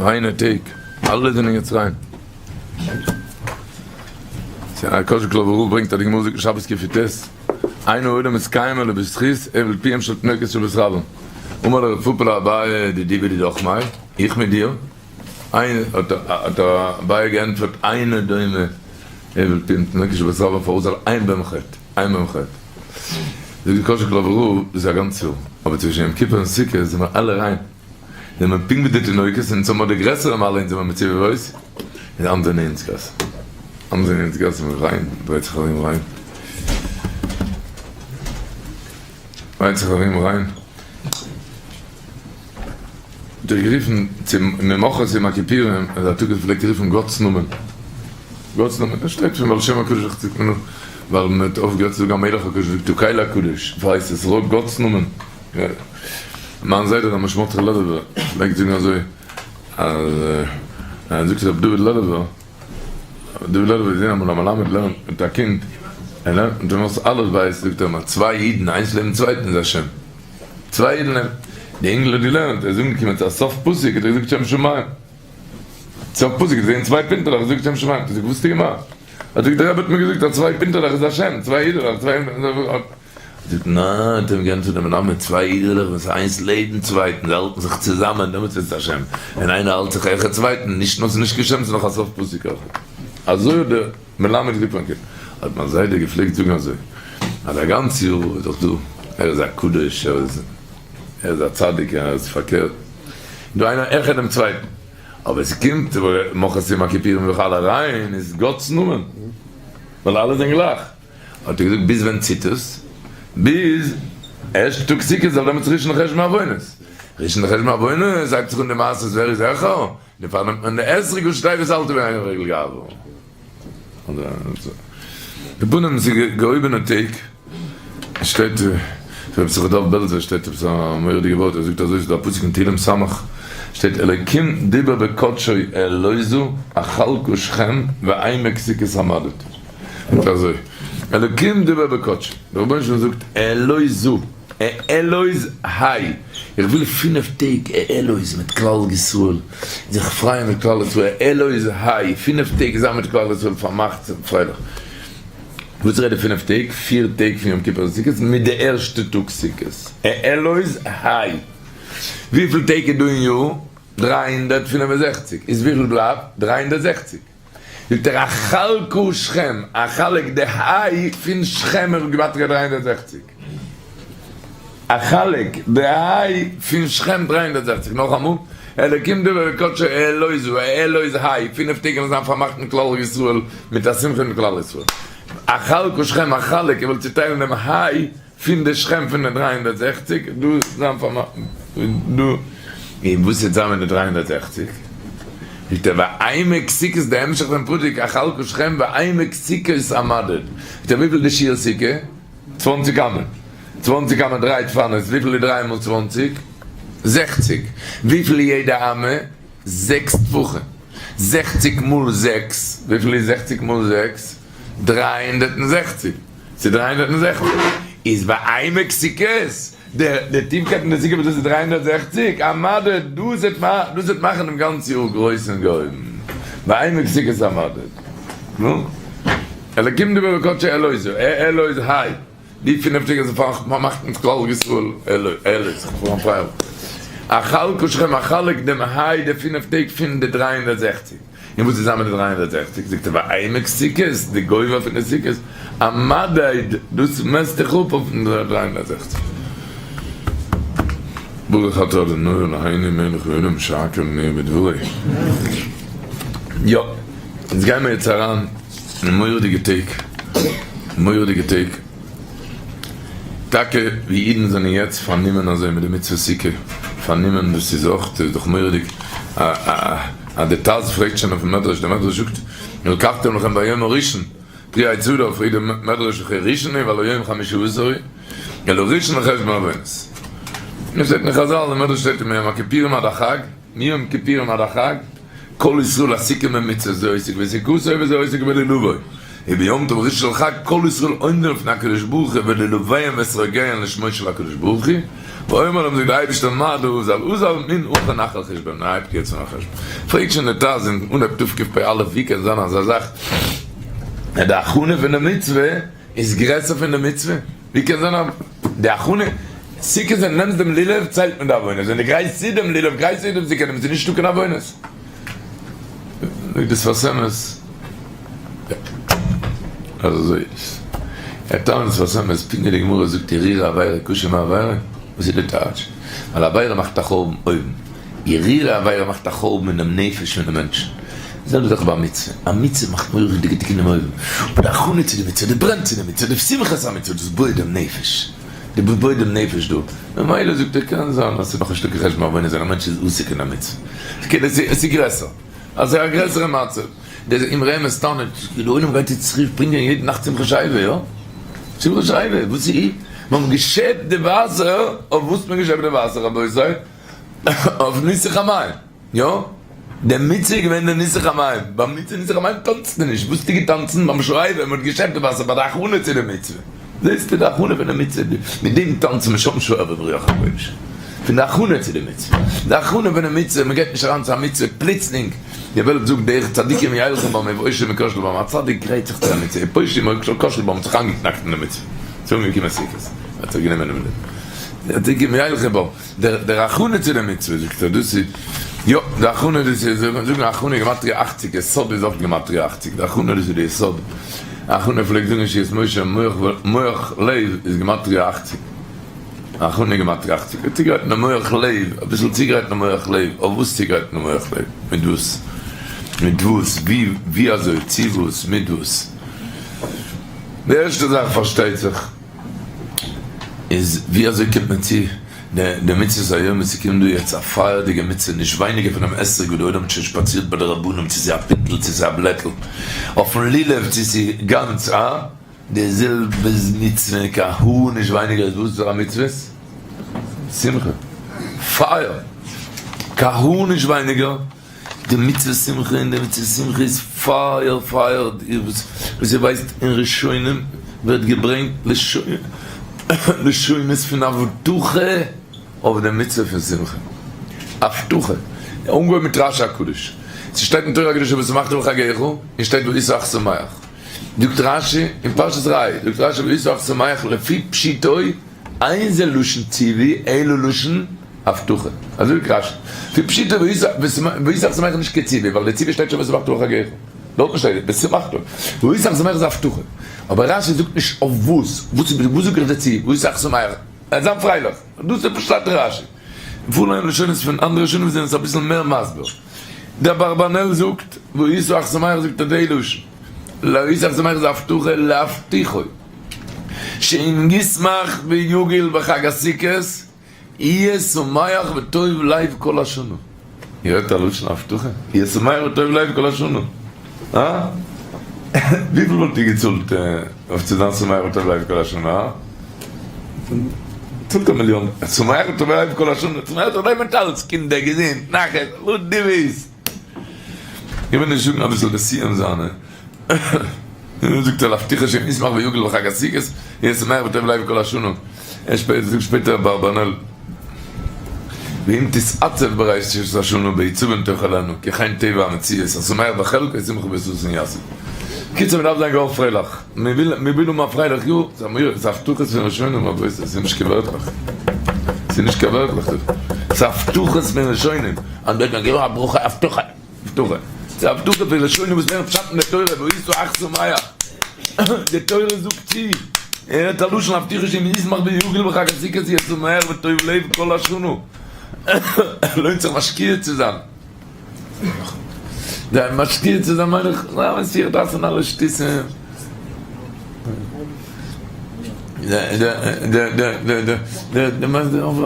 ריינע טעג, אלע זענען יעצט ריין. קאזשיגלאווער רב ברענגט אז די גמרא זאגט אין שבת קי"ט, אין העולם מתקיים אלא בזכות הבל פיהם של תינוקות של בית רבן. אמר ליה רב פפא לאביי דידי ודידך מאי, איך מיט דיר? האט אביי געענטפערט, אינו דומה הבל פיהם תינוקות של בית רבן פארוואס זאל אין בהם חטא, אין בהם חטא. זאגט די קאזשיגלאווער רב, דאס איז א גאנץ יאר, אבער צווישן יום כיפור און סוכות זענען מיר אלע ריין. זענען מיר פונקט ווי די תינוקות, אונז האבן מיר די גרעסערע מעלה, אונז זענען מיר מצוות, און אנדערע זענען אונז גרעסער. אנדערע זענען אונז גרעסער, מיר ריין, דרייט זיך ארום ריין. דרייט זיך ארום ריין. האט ער גערופן צו ממחרת יום הכיפורים, אז א טאג עס פלעגט רופן גאט'ס נאמען. גאט'ס נאמען, עס שטייט פון בעל שם הקדוש זכר צדיק לברכה, ווייל מען האט אויפגעהערט צו זאגן המלך הקדוש, זאגט הקל הקדוש, ווייס עס רופט גאט'ס נאמען. מיין זיידע ר' משה מרדכי לעלובער פלעגט זאגן אזוי אז ער זאגט ר' דוד לעלובער, דוד לעלובער איז געווען אמאל א מלמד לערנט מיט א קינד, ער לערנט מיט אים אויס אלף בית, זאגט ער אים אז צוויי אידן איינס לעבן צווייטן איז א שם, צוויי אידן לעבן, די אינגל האט געלערנט, ער איז אנגעקומען צו א סוף פסוק האט ער געזאגט שם שמים, סוף פסוק האט ער געזען צוויי פינטעלעך געזאגט שם שמים, האט ער געזאגט וואס האסטו געמאכט? האט ער געזאגט דער רבי האט מיר געזאגט אז צוויי פינטעלעך איז א שם, צוויי אידעלעך, צוויי. זאגט ניין, האט אים געענטפערט דער מלמד, צוויי אידעלעך וואס איינס לעבן צווייטן, זיי האלטן זיך צוזאמען, דעמאלטס איז עס א שם, ווען איינער האלט זיך העכער צווייטן, נישט נאר ס'איז נישט קיין שם, ס'איז נאך א סוף פסוק אויך. אזוי האט דער מלמד געזאגט פארן קינד. האט מיין זיידע געפלעגט זאגן אזוי, אז א גאנץ יאר איז דאך דא, ער איז א קדוש, ער איז ער איז א צדיק, ער איז פארקערט, דא איינער העכער דעם צווייטן, אבער ס'קומט מוחאות יום הכיפורים וכאלה אריין, איז גאט'ס נאמען, ווייל אלע זענען גלייך. האט ער געזאגט ביז ווען ציט עס? ביז ערשטע טאג סוכות זאל דעמאלטס ראשון חשבון עוונות, ראשון חשבון עוונות הייבט זיך אן די מעשה ווער איז העכער, דערפאר נעמט מען די אתרוג און שטייט וואס אלטע ווי רגל גאווה. די פנים ס'איז געהויבענע טעג, שטייט רבי יששכר דוב בעלזער שטייט עפעס א מורא'דיגע ווארט, ער זאגט אזוי ס'איז דא א פסוק אין תהילים ס' שטייט אלוקים דיבר בקדשו אעלוזו אחלקו שכם ועמק סוכות המדד. זאגט אזוי, אלוקים דיבר בקדשו, דער רבונו של עולם זאגט אעלוזו, אעלוז היי, איך וויל פינף טעג אעלוז מיט כלל ישראל, זיך פרייען מיט כלל ישראל, אעלוז היי, פינף טעג זיין מיט כלל ישראל פארמאכט און פרייליך. וואס רעדט די פינף טעג? פיר טעג פון יום כיפור און סוכות מיט די ערשטע טאג סוכות, אעלוז היי. וויפיל טעג איז דא אין יאר? 365, איז וויפיל בלייבט? 360. זאגט ער אחלקו שכם, אחלק די היי פון שכם איז גימטריא 360, אחלק די היי פון שכם 360, נאכאמאל, אלוקים דבר בקדשו אעלוזו, אעלוז היי, פינף טעג וועלן זיין פארמאכט מיט כלל ישראל, מיט א שמחה מיט כלל ישראל, אחלקו שכם, אחלק, איך וועל צוטיילן דעם היי פון די שכם פון די 360, דא זיין פארמאכט דא, און וואס וועט זיין מיט די 360? זאגט ער ועמק סוכות די המשך פון פסוק אחלקה שכם ועמק סוכות המדד, זאגט ער וויפיל די שיעור סוכה? צוואנציג אמה, צוואנציג אמה דריי דפנות, וויפיל איז דריי מאל צוואנציג? זעכציג, וויפיל איז יעדע אמה? זעקס טפחים, זעכציג מאל זעקס, וויפיל איז זעכציג מאל זעקס? 360, ס'איז 360, איז ועמק סוכות, די טיפקייט אין די סוכה וואס דאס איז 360, א מדד, דאס וועט מאכן דעם גאנצן יאר גרויס און געהויבן, ועמק סוכות המדד. נו? אלקים דיבר בקדשו אעלוזו, אעלוז היי, די פינף טעג איז פארמאכט מיט כלל ישראל, אעלוז, אחלקה שכם אחלק דעם היי די פינף טעג פון די 360. און וואס איז זיין מיט די 360? זאגט ער ועמק סוכות, די גובה פון די סוכות, המדד, דאס מעסט זיך אפ אויפן 360. ברוך אתה אדוני אלהינו מלך העולם שהכל נהיה בדברו. יא, אונז גיימער יעצט אריין אין מורא'דיגע טעג, מורא'דיגע טעג. טאקע ווי אידן זענען יעצט פארנומען אזוי מיט די מצוה סוכה, פארנומען דאס איז אויך, ס'איז דאך מורא'דיג אז די טז פרעגט שוין אויפן מדרש, דער מדרש זאגט ולקחתם לכם ביום הראשון פרי עץ הדר, פרעגט דער מדרש וכי ראשון הוא והלא יום חמישה עשר הוא, אלא ראשון לחשבון עוונות. עס שטייט אין חזל, אין מדרש שטייט מיום הכיפורים עד החג, מיום כיפורים עד החג, כל ישראל עסוקים במצוה זה עוסק בסוכתו וזה עוסק בלולבו. וביום טוב ראשון של חג כל ישראל עומדים לפני הקדוש ברוך הוא וללוביהם ואתרוגיהם לשמו של הקדוש ברוך הוא, ואומר להם זאגט דער אייבערשטער מה דא אזל אזל מן הכא נחל חשבון מן הייבט יעצט אן א חשבון. פרעגט שוין דער טז אין אנהייב תקפ א ווי קען זיין אזא זאך אז די הכנה פון די מצוה איז גרעסער פון די מצוה? ווי קען זיין אז די הכנה סוכות ווען דו נעמסט דעם לולב ציילט מען די עוונות, ווען דו גרייסט צו דעם לולב גרייסט צו דעם סוכה דעמאלטס איז נישטא קיין עוונות. זאגט די שפת אמת אז אזוי איז ער טענה'ט די שפת אמת פונקט ווי די גמרא זאגט הרהורי עבירה קשה מעבירה, וואס איז די טייטש? ווייל עבירה מאכט א חורבן אויבן, הרהורי עבירה מאכט א חורבן אינעם נפש פונעם מענטשן, די זעלבע זאך ביי א מצוה, א מצוה מאכט מורא'דיגע תיקונים אויבן, אבער די הכנה צו די מצוה, די ברען צו די מצוה, די שמחת המצוה, דאס בויעט דעם נפש, דאס בויעט דעם נפש דא, ממילא זאגט ער קען זיין אז ס'איז נאך נישטא קיין חשבון עוונות ווען א מענטש איז עוסק אין א מצוה, עס איז גרעסער, אז ס'איז א גרעסערע מצב, דער אמרי אמת טענה'ט, די עולם גייט יעצט צוריק ברענגען יעדע נאכט שמחת שואבה, יא? שמחת שואבה, וואס איז? מיר האבן געשעפט די וואסער, אויף וואס האט מען געשעפט די וואסער רבותי? אויף ניסוך המים, יא? די מצוה איז געווען די ניסוך המים, ביים מצוה ניסוך המים טאנצט מען נישט, וואס האסטו געטאנצן? ביים שואבה, מען האט געשעפט די וואסער ביי די הכנה צו די מצוה, זעסטו די הכנה פון די מצוה, מיט דעם טאנצן מען שם שואבה ברוח הקודש, פון די הכנה צו די מצוה, די הכנה פון די מצוה, מען גייט נישט אריין צו א מצוה פלוצלינג, די וועלט זאגט דרך צדיקים ילכו בם ובושם יכשלו בם, א צדיק גרייט זיך צו א מצוה, ובושם יכשלו בם האט זיך איינגעקנאקט אין די מצוה, ס'איז אנגעקומען סוכות, האט זיך גענומען אין די צדיקים ילכו בם. דער הכנה צו די מצוה זאגט ער דאס איז יא די הכנה דאס איז זאל מען זאגן הכנה גמטריא אכציג יסוד איז אויך גמטריא אכציג די הכנה דאס איז די יסוד הכנה פלעגט זאגן ישועות משה מח מח לב איז גמטריא אכציג הכנה גמטריא אכציג צוגרייטן די מח לב אביסל צוגרייטן די מח לב אויף וואס צוגרייטן די מח לב מיט וואס מיט וואס ווי ווי אזוי צו וואס מיט וואס די ערשטע זאך פארשטייט זיך איז ווי אזוי קומט מען צו די מצוות היום, עס קומט דא יעצט א פייערדיגע מצוה נישט ווייניגער פונעם אתרוג וואס די עולם האט שוין שפאצירט ביי די רבנים צו ס'איז א פינטל צו ס'איז א בלעטל אויפן לולב צו ס'איז גאנץ א די זעלבע מצוה קיין האר נישט ווייניגער איז וואס פאר א מצוות שמחה פייער קיין האר נישט ווייניגער. די מצוה שמחה און די מצוה שמחה איז פייער פייער וואס איר ווייסט אין ראשונים ווערט געברענגט לשונות פון הבטחה אויף די מצוה פון שמחה הבטחה אנגעהויבן מיט רשי הקדוש ס'שטייט אין תורה הקדושה ושמחת בחגיך און שטייט והיית אך שמח זאגט רשי אין פרשת ראה זאגט רשי והיית אך שמח לפי פשיטו אין זה לשון ציווי אלא לשון הבטחה. אזוי זאגט רשי. לפי פשיטא והיית אך שמח איז נישט קיין ציווי, ווייל די ציווי שטייט שוין ושמחת בחגיך. דארטן שטייט ושמחת. והיית אך שמח איז א הבטחה. אבער רשי זאגט נישט אויף וואס. וואס זאג איך דיר צו? והיית אך שמח. ער זיין פרייליך. דאס איז פשט רשי. פארליינען לשונות פון אנדערע ראשונים זענען עס אביסל מער מסביר. דער אברבנאל זאגט והיית אך שמח זאגט ער די לשון. והיית אך שמח איז א הבטחה להבטיחו. שאם ישמח ויגיל בחג הסוכות יהיה שמח וטוב לב כל השנה. איר הערט א לשון הבטחה? יהיה שמח וטוב לב כל השנה. הא? וויפיל וואלט איר געצאלט אויף צו זיין שמח וטוב לב כל השנה? הא? צאלט א מיליאן. שמח וטוב לב כל השנה. שמח וטוב לב מיינט אלץ, קינדער, געזונט, נחת, וואס דו ווילסט. איך וויל נישט זאגן אביסל די סיום זיינע. און זאגט ער להבטיחו שאם ישמח ויגל בחג הסוכות יהיה שמח וטוב לב כל השנה, ער זאגט שפעטער אברבנאל ואם תתעצב בראשית השנה בעיצובים תאכלנה כי כן טבע המציאות השמח בחלקו שמחה בששון ישיג. קיצור מ'דארף זיין גאר פרייליך, מ'וויל האבן א פרייליך יאר, ס'איז הבטחות פון ראשונים רבותי, ס'איז נישט קיין ווערטלעך, ס'איז נישט קיין ווערטלעך דא, ס'איז הבטחות פון ראשונים, אז מ'וועט געבן א ברכה הבטחה. הבטחה. ס'איז א הבטחה פון ראשונים וואס לערנען פשט אין די תורה והיית אך שמח. די תורה זאגט צו, ער האט א לשון הבטחה שאם ישמח ויגל בחג הסוכות יהיה שמח וטוב לב כל השנה. לוינט זיך משקיע צו זיין. משקיע צו זיין מיין איך, מסיח דעת פון אלע שטותים.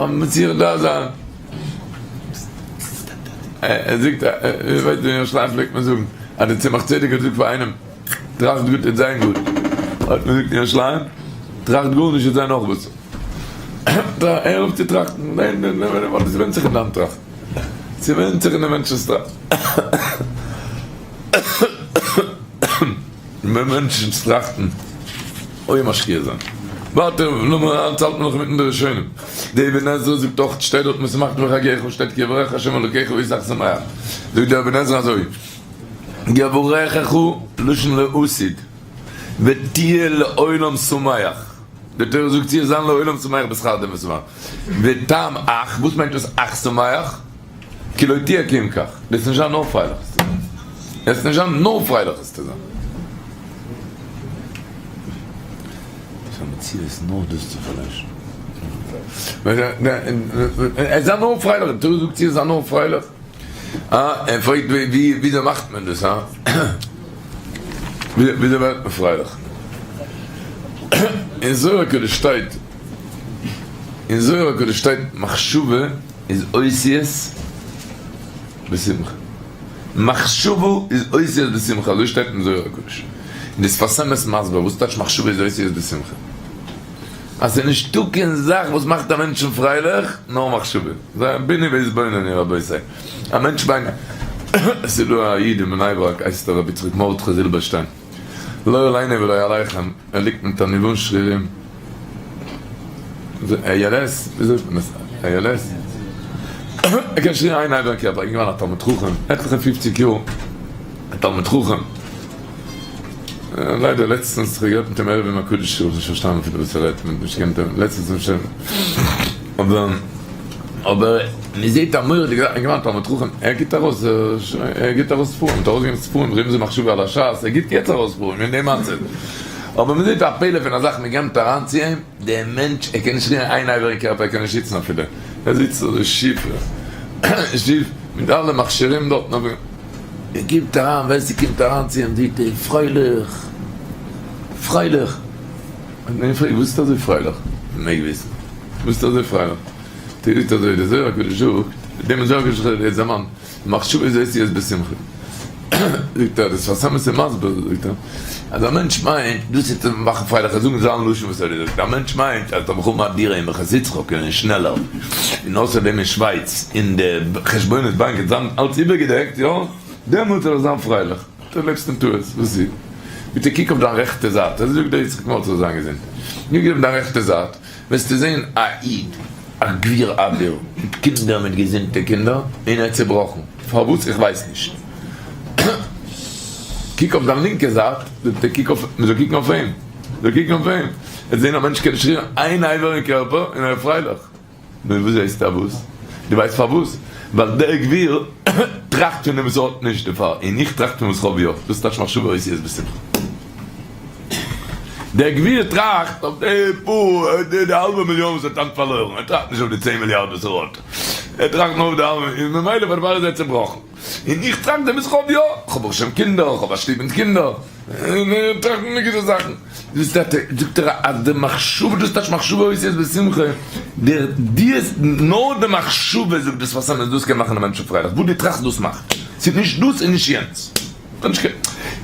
מסיח דעת זיין. ער זאגט, איר ווייסט אין ירושלים פלעגט מען זאגן אז דער צמח צדק האט געזאגט פאר איינעם טראכט גוט וועט זיין גוט, האט מען געזאגט אין ירושלים טראכט גארנישט וועט זיין נאך בעסער. הער אויף צו טראכטן, ניין ניין ניין ווייל עס ווענדט זיך אין דיין טראכטן, ס'ווענדט זיך אין די מענטש'נס טראכטן. מענטשן צו טראכטן אוי משקיע זיין. ווייטער לאמיר אונז האלטן נאך אינמיטן די ראשונים. די אבן עזרא זאגט אויך שטייט דארט ושמחת בחגך שטייט כי יברך ה' אלוקיך אותך שמח. זאגט די אבן עזרא אזוי יברכך לשון לעתיד ותהיה לעולם שמח. די תורה זאגט צו זיין לעולם שמח בשכר דעם ושמח. וטעם אך, וואס מיינט דאס אך שמח? כי לא תהיה כי אם כך, וועסט נישט זיין נאר פרייליך עס צו זיין, וועסט נישט זיין נאר פרייליך עס צו זיין. ס'איז א מציאות נאר דאס צו פארלעשן. עס זיין נאר פרייליך, די תורה זאגט צו עס זיין נאר פרייליך. אה, ער פרעגט ווי וויאזוי מאכט מען דאס, הא? וויאזוי ווערט מען פרייליך? אין זוהר הקדוש שטייט, אין זוהר הקדוש שטייט מחשבה איז אותיות בשמחה. מחשבה איז אותיות בשמחה, אזוי שטייט אין זוהר הקדוש. און די שפת אמת מסביר וואס טייטש מחשבה איז אותיות בשמחה. אז ס'איז נישטא קיין זאך וואס מאכט א מענטשן פרייליך נאר מחשבה. זיי בינו והתבוננו רבותי. א מענטש מיינט, עס איז דא א איד אין בני ברק הייסט ער רבי יצחק מרדכי זילבערשטיין, לא עלינו ולא עליכם, ער ליגט מיט א ניוון שרירים, ALS, וויאזוי זאגט מען עס? ALS? ער קען נישט רירן איין אבר אין קערפער, געווען א תלמיד חכם, עטליכע פופציג יאר, א תלמיד חכם, ליידער לעצטענס איך האב גערעדט מיט אים ערב יום הקדוש איך האב נישט פארשטאנען אפילו וואס ער רעדט, מען האט נישט געקענט לעצטענס נישט אבער אבער מען זעט א מורא'דיגע זאך, געווען א תלמיד חכם, ער גיבט ארויס ער גיבט ארויס ספרים, ער האט ארויסגעגעבן ספרים רמזי מחשבה על הש"ס, ער גיבט יעצט ארויס ספרים אין די מצב, אבער מען זעט א פלא פון א זאך מען געמט אריין צו אים, דער מענטש ער קען נישט רירן איין אבר אין קערפער ער קען נישט זיצן אפילו, ער זיצט אזוי שיף שיף מיט אלע מכשירים דארטן אבער ער קומט אריין ווער ס'קומט אריין צו אים זעט ער פרייליך פרייליך, האט מען אים געפרעגט וואס ביסטו אזוי פרייליך, מען מעג וויסן וואס ביסטו אזוי פרייליך, האט ער געזאגט אזוי דער זוהר הקדוש זאגט, דעם זוהר הקדוש איז א מאן. מחשבה איז אותיות בשמחה. זאגט ער, דאס שפת אמת איז מסביר, זאגט ער, אז א מענטש מיינט, דאס איז צו מאכן פרייליך, זאגן זיין לשון וואס ער האט געזאגט, א מענטש מיינט אז דורך האבן א דירה אין מנחת יצחק און שנעלער, און אויסער דעם אין שווייץ, און די חשבונות באנק וועט זיין אלץ איבערגעדעקט, יא, דעמאלט וועל איך זיין פרייליך. דו לעבסט אין טעות, וואס איז? ביטע קוק אויף דיין רעכטע זייט, אזוי זאגט דער יצחק מרדכי זאל זיין געזונט, קוק אויף דיין רעכטע זייט, וועסטו זען א איד א גביר אדיר מיט קינדער מיט געזונטע קינדער און ער איז צובראכן פארוואס איך ווייס נישט קוק אויף דיין לינקע זייט זאגט ער קוק אויף מען זאל קוקן אויף אים מען זאל קוקן אויף אים וועסט זען א מענטש קען נישט רירן איין אבר אין קערפער און ער איז פרייליך נו וואס זעסטו פארוואס דו ווייסט פארוואס ווייל דער גביר טראכט פון דעם וואס ער האט נישט דערפאר און איך טראכט פון וואס איך האב יא דאס טייטש מחשבה אותיות בשמחה. דער גביר טראכט אויף די פאר, די האלבע מיליאן וואס ער האט היינט פארלוירן, ער טראכט נישט אויף די צען מיליארד וואס ער האט, ער טראכט נאר אויף די האלבע, און ממילא פאר דערפאר איז ער צעבראכן. און איך טראכט דעם וואס איך האב יא, איך האב ברוך השם קינדער, איך האב א שטוב מיט קינדער, און איך טראכט פון די גוטע זאכן. זאגט ער אז די מחשבה, דאס טייטש מחשבה אותיות בשמחה, דער דיעות, נאר די מחשבה זאגט דאס פאר סעמעס, דאס קען מאכן א מענטשן פרייליך, וואס דו טראכסט דאס מאכט, ס'איז נישט דאס און נישט יענץ.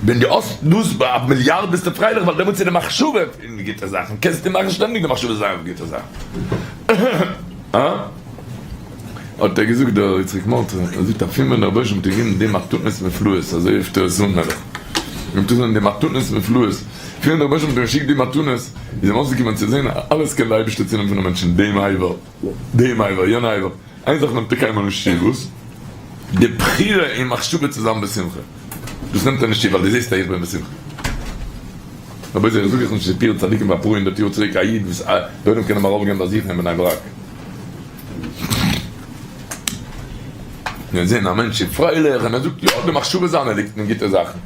ווען דו האסט דאס ביי א מיליארד ביסטו פרייליך ווייל דעמאלטס איז די מחשבה פון גוטע זאכן, קענסטו מאכן שטענדיג די מחשבה זיין אויף גוטע זאכן. הא? האט ער געזאגט דער יצחק מרדכי, ער זאגט אפילו ווען דער רבוש"ע האט געגעבן די מתנות נפלאות, אזוי רופט ער עס אן נעבעך, נעמט אן די מתנות נפלאות, אפילו ווען דער רבוש"ע האט אים געשיקט די מתנות, איז אים אויסגעקומען צו זען אז אלעס קען דער אייבערשטער צונעמען פונעם מענטשן, דעם אבר, דעם אבר, יענע אבר. איין זאך נעמט ער קיינמאל נישט צו, וואס? די בחירה און מחשבה צו זיין בשמחה. דאס נעמט ער נישט צו ווייל דו זעסט אז איך בין בשמחה. רבותי איך זאג אייך נישט סיפור צדיקים פון אפאר הונדערט יאר צוריק א איד וואס די עולם קען אים ארויפגיין באזוכן אין בני ברק. און זען א מענטש איז פרייליך און ער זאגט יא די מחשבה זיינע ליגט אין גוטע זאכן.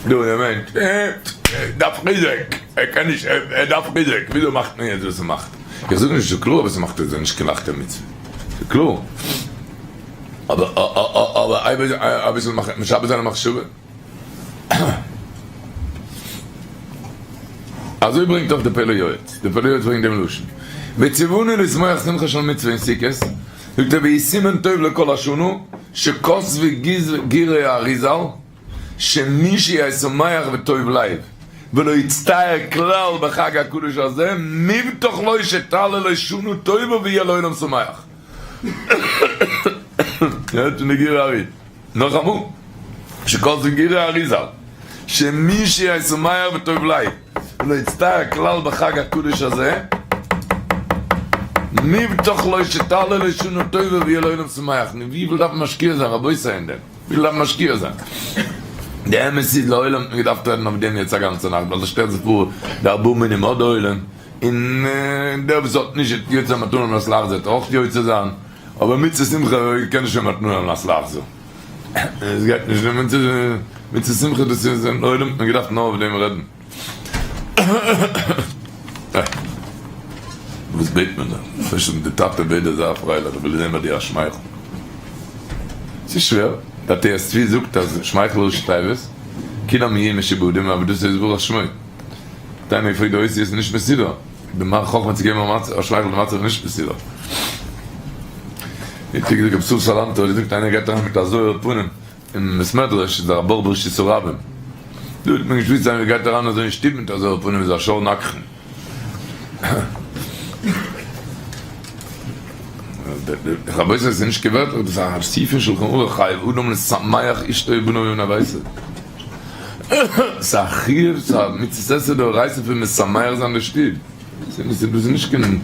דא דער מענטש דארף חיזוק, ער קען נישט, ער דארף חיזוק, וויאזוי מאכט מען יעצט וואס מ'מאכט? איך זאג נישט ס'איז קלאר וואס ס'מאכט איז נישט קיין לייכטע מצוה, ס'איז קלאר, אבער אבער אביסל משעבד זיין א מחשבה. אזוי ברענגט אויך די פלא יועץ, די פלא יועץ ברענגט דעם לשון, וציוונו לשמוח שמחה של מצוה אין סוכות, זאגט ער והיא סימן טוב לכל השנה, שכתבו גירי האריזל, שמי שיהיה שמח וטוב לב ולא יצטער כלל בחג הקדוש הזה מובטח לו שתעלה לו שנה טובה ויהיה לעולם שמח. הערט פון די גורי הארי נאכאמאל שכתבו גירי האריזל. שמי שישמח בטוב לב ולא יצטער כלל בחג הקדוש הזה, מובטח לו שתעלה לו שנה טובה ויהיה לעולם שמח. נו וויפיל דארף מען משקיע זיין רבותי אין דעם? וויפיל דארף מען משקיע זיין? די אמת איז לעולם האט מען געדארפט רעדן אויף דעם יעצט א גאנצע נאכט ווייל עס שטעלט זיך פאר די ארבעה מינים האט די עולם און דער וואס האט נישט יוצא מתנה על מנת לחזור וועט אויך יוצא זיין אבער מצות שמחה קען נישט שוין מתנה על מנת לחזור עס גייט נישט מצות שמחה דאס איז לעולם האט מען געדארפט נאר אויף דעם רעדן. וואס בעט מען דא? פשוט די טאטע בעט דיר זיי פרייליך, איך וויל זען ביי דיר א שמייכל. ס'איז שווער, די עטרת צבי זאגט אז שמייכל ראשי תיבות, כולם יהיו משועבדים אבער דאס איז ברוך שמו. האט איינער געפרעגט די אותיות איז נישט מסודר, די מה חכמה צו געבן א שמייכל די מצב איז נישט מסודר. האט ער געזאגט רבי ישראל סאלאנטער האט געזאגט איינער גייט אריין מיט א זויער פנים, אין בית מדרש איז דער א בור ברשות הרבים, דא האט מען געשמועסט איינער גייט אריין אזוי אין שטוב מיט אזא פנים איז א שור נגחן. רבותי עס איז נישט קיין ווערטלעך דאס איז א סעיף אין שלחן ערוך חייב אדם לשמח אשתו ובניו ובני ביתו. ס'איז א חיוב ס'איז א מצות עשה דאורייתא פון משמח זיין די שטוב. דאס איז נישט קיין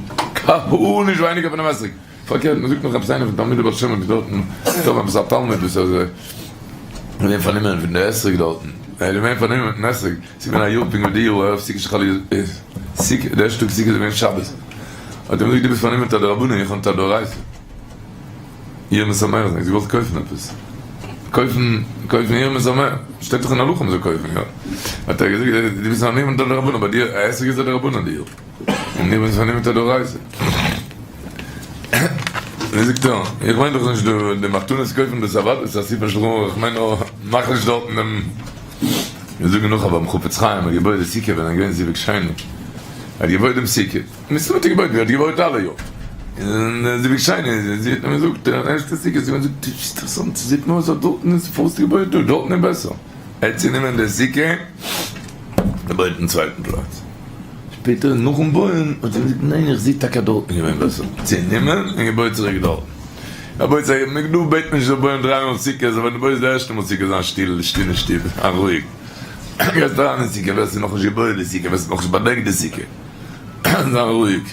גארנישט ווייניגער פונעם אתרוג. פארקערט, מען זאגט נאך עפעס איינער פון תלמידי בעל שם האט דארטן געטראפן עפעס א תלמיד וואס איז געווען פארנומען פון די אתרוג דארטן, ער איז געווען פארנומען מיטן אתרוג, ס'איז געווען א יאר פונקט ווי די יאר ערב סוכות שחל סוכות, די ערשטע טאג סוכות איז געווען שבת, האט ער אים געזאגט דו ביסט פארנומען מיט א דרבנן איך האב מיט א דאורייתא, עיר משמח זיין, געוואלט קויפן עפעס, קויפן קויפן עיר משמח, שטייט דאך אין הלכה מ'זאל קויפן, יא? האט ער געזאגט דו ביסט פארנומען מיט א דרבנן, ביי דיר א אתרוג איז א דרבנן די יאר. און איך בין פארנומען מיט א דאורייתא. ווי זאגט ער, איך מיין דאך נישט די מתנות קויפן דאס אוודאי איז א ספר שלחן ערוך, איך מיין נאר מאך נישט דארטן דעם, מיר זאגן נאך אז ביים חפץ חיים האט געבויעט די סוכה ווען ער איז געווען זיווג שני, ער האט געבויעט דעם סוכה, מסתמא האט ער געבויעט ווי ער האט געבויעט אלע יאר, און זיווג שני, זי האט אים געזאגט די ערשטע סוכה, זי האט געזאגט אינטערעסאנט ס'זעט מיר אויס אז דארטן איז פארוואס האסטו געבויעט דא, דארטן איז בעסער, ער האט צונומען די סוכה, געבויעט אין צווייטן פלאץ. שפעטער נאכן בויען האט זי געזאגט ניין איך זעה טאקע דארטן געווען בעסער, צענומען און געבויט צוריק דארטן. רבותי דא בעט מען נישט זאל בויען דריי מאל סוכות אבער ווען דו בויסט די ערשטע מאל סוכה זיין שטיל שטיל אין שטוב זיין רואיג גייסט אריין אין סוכה ווער ס'איז נאכנישט געבויעט די סוכה ווער ס'איז נאכנישט באדעקט די סוכה זיין רואיג.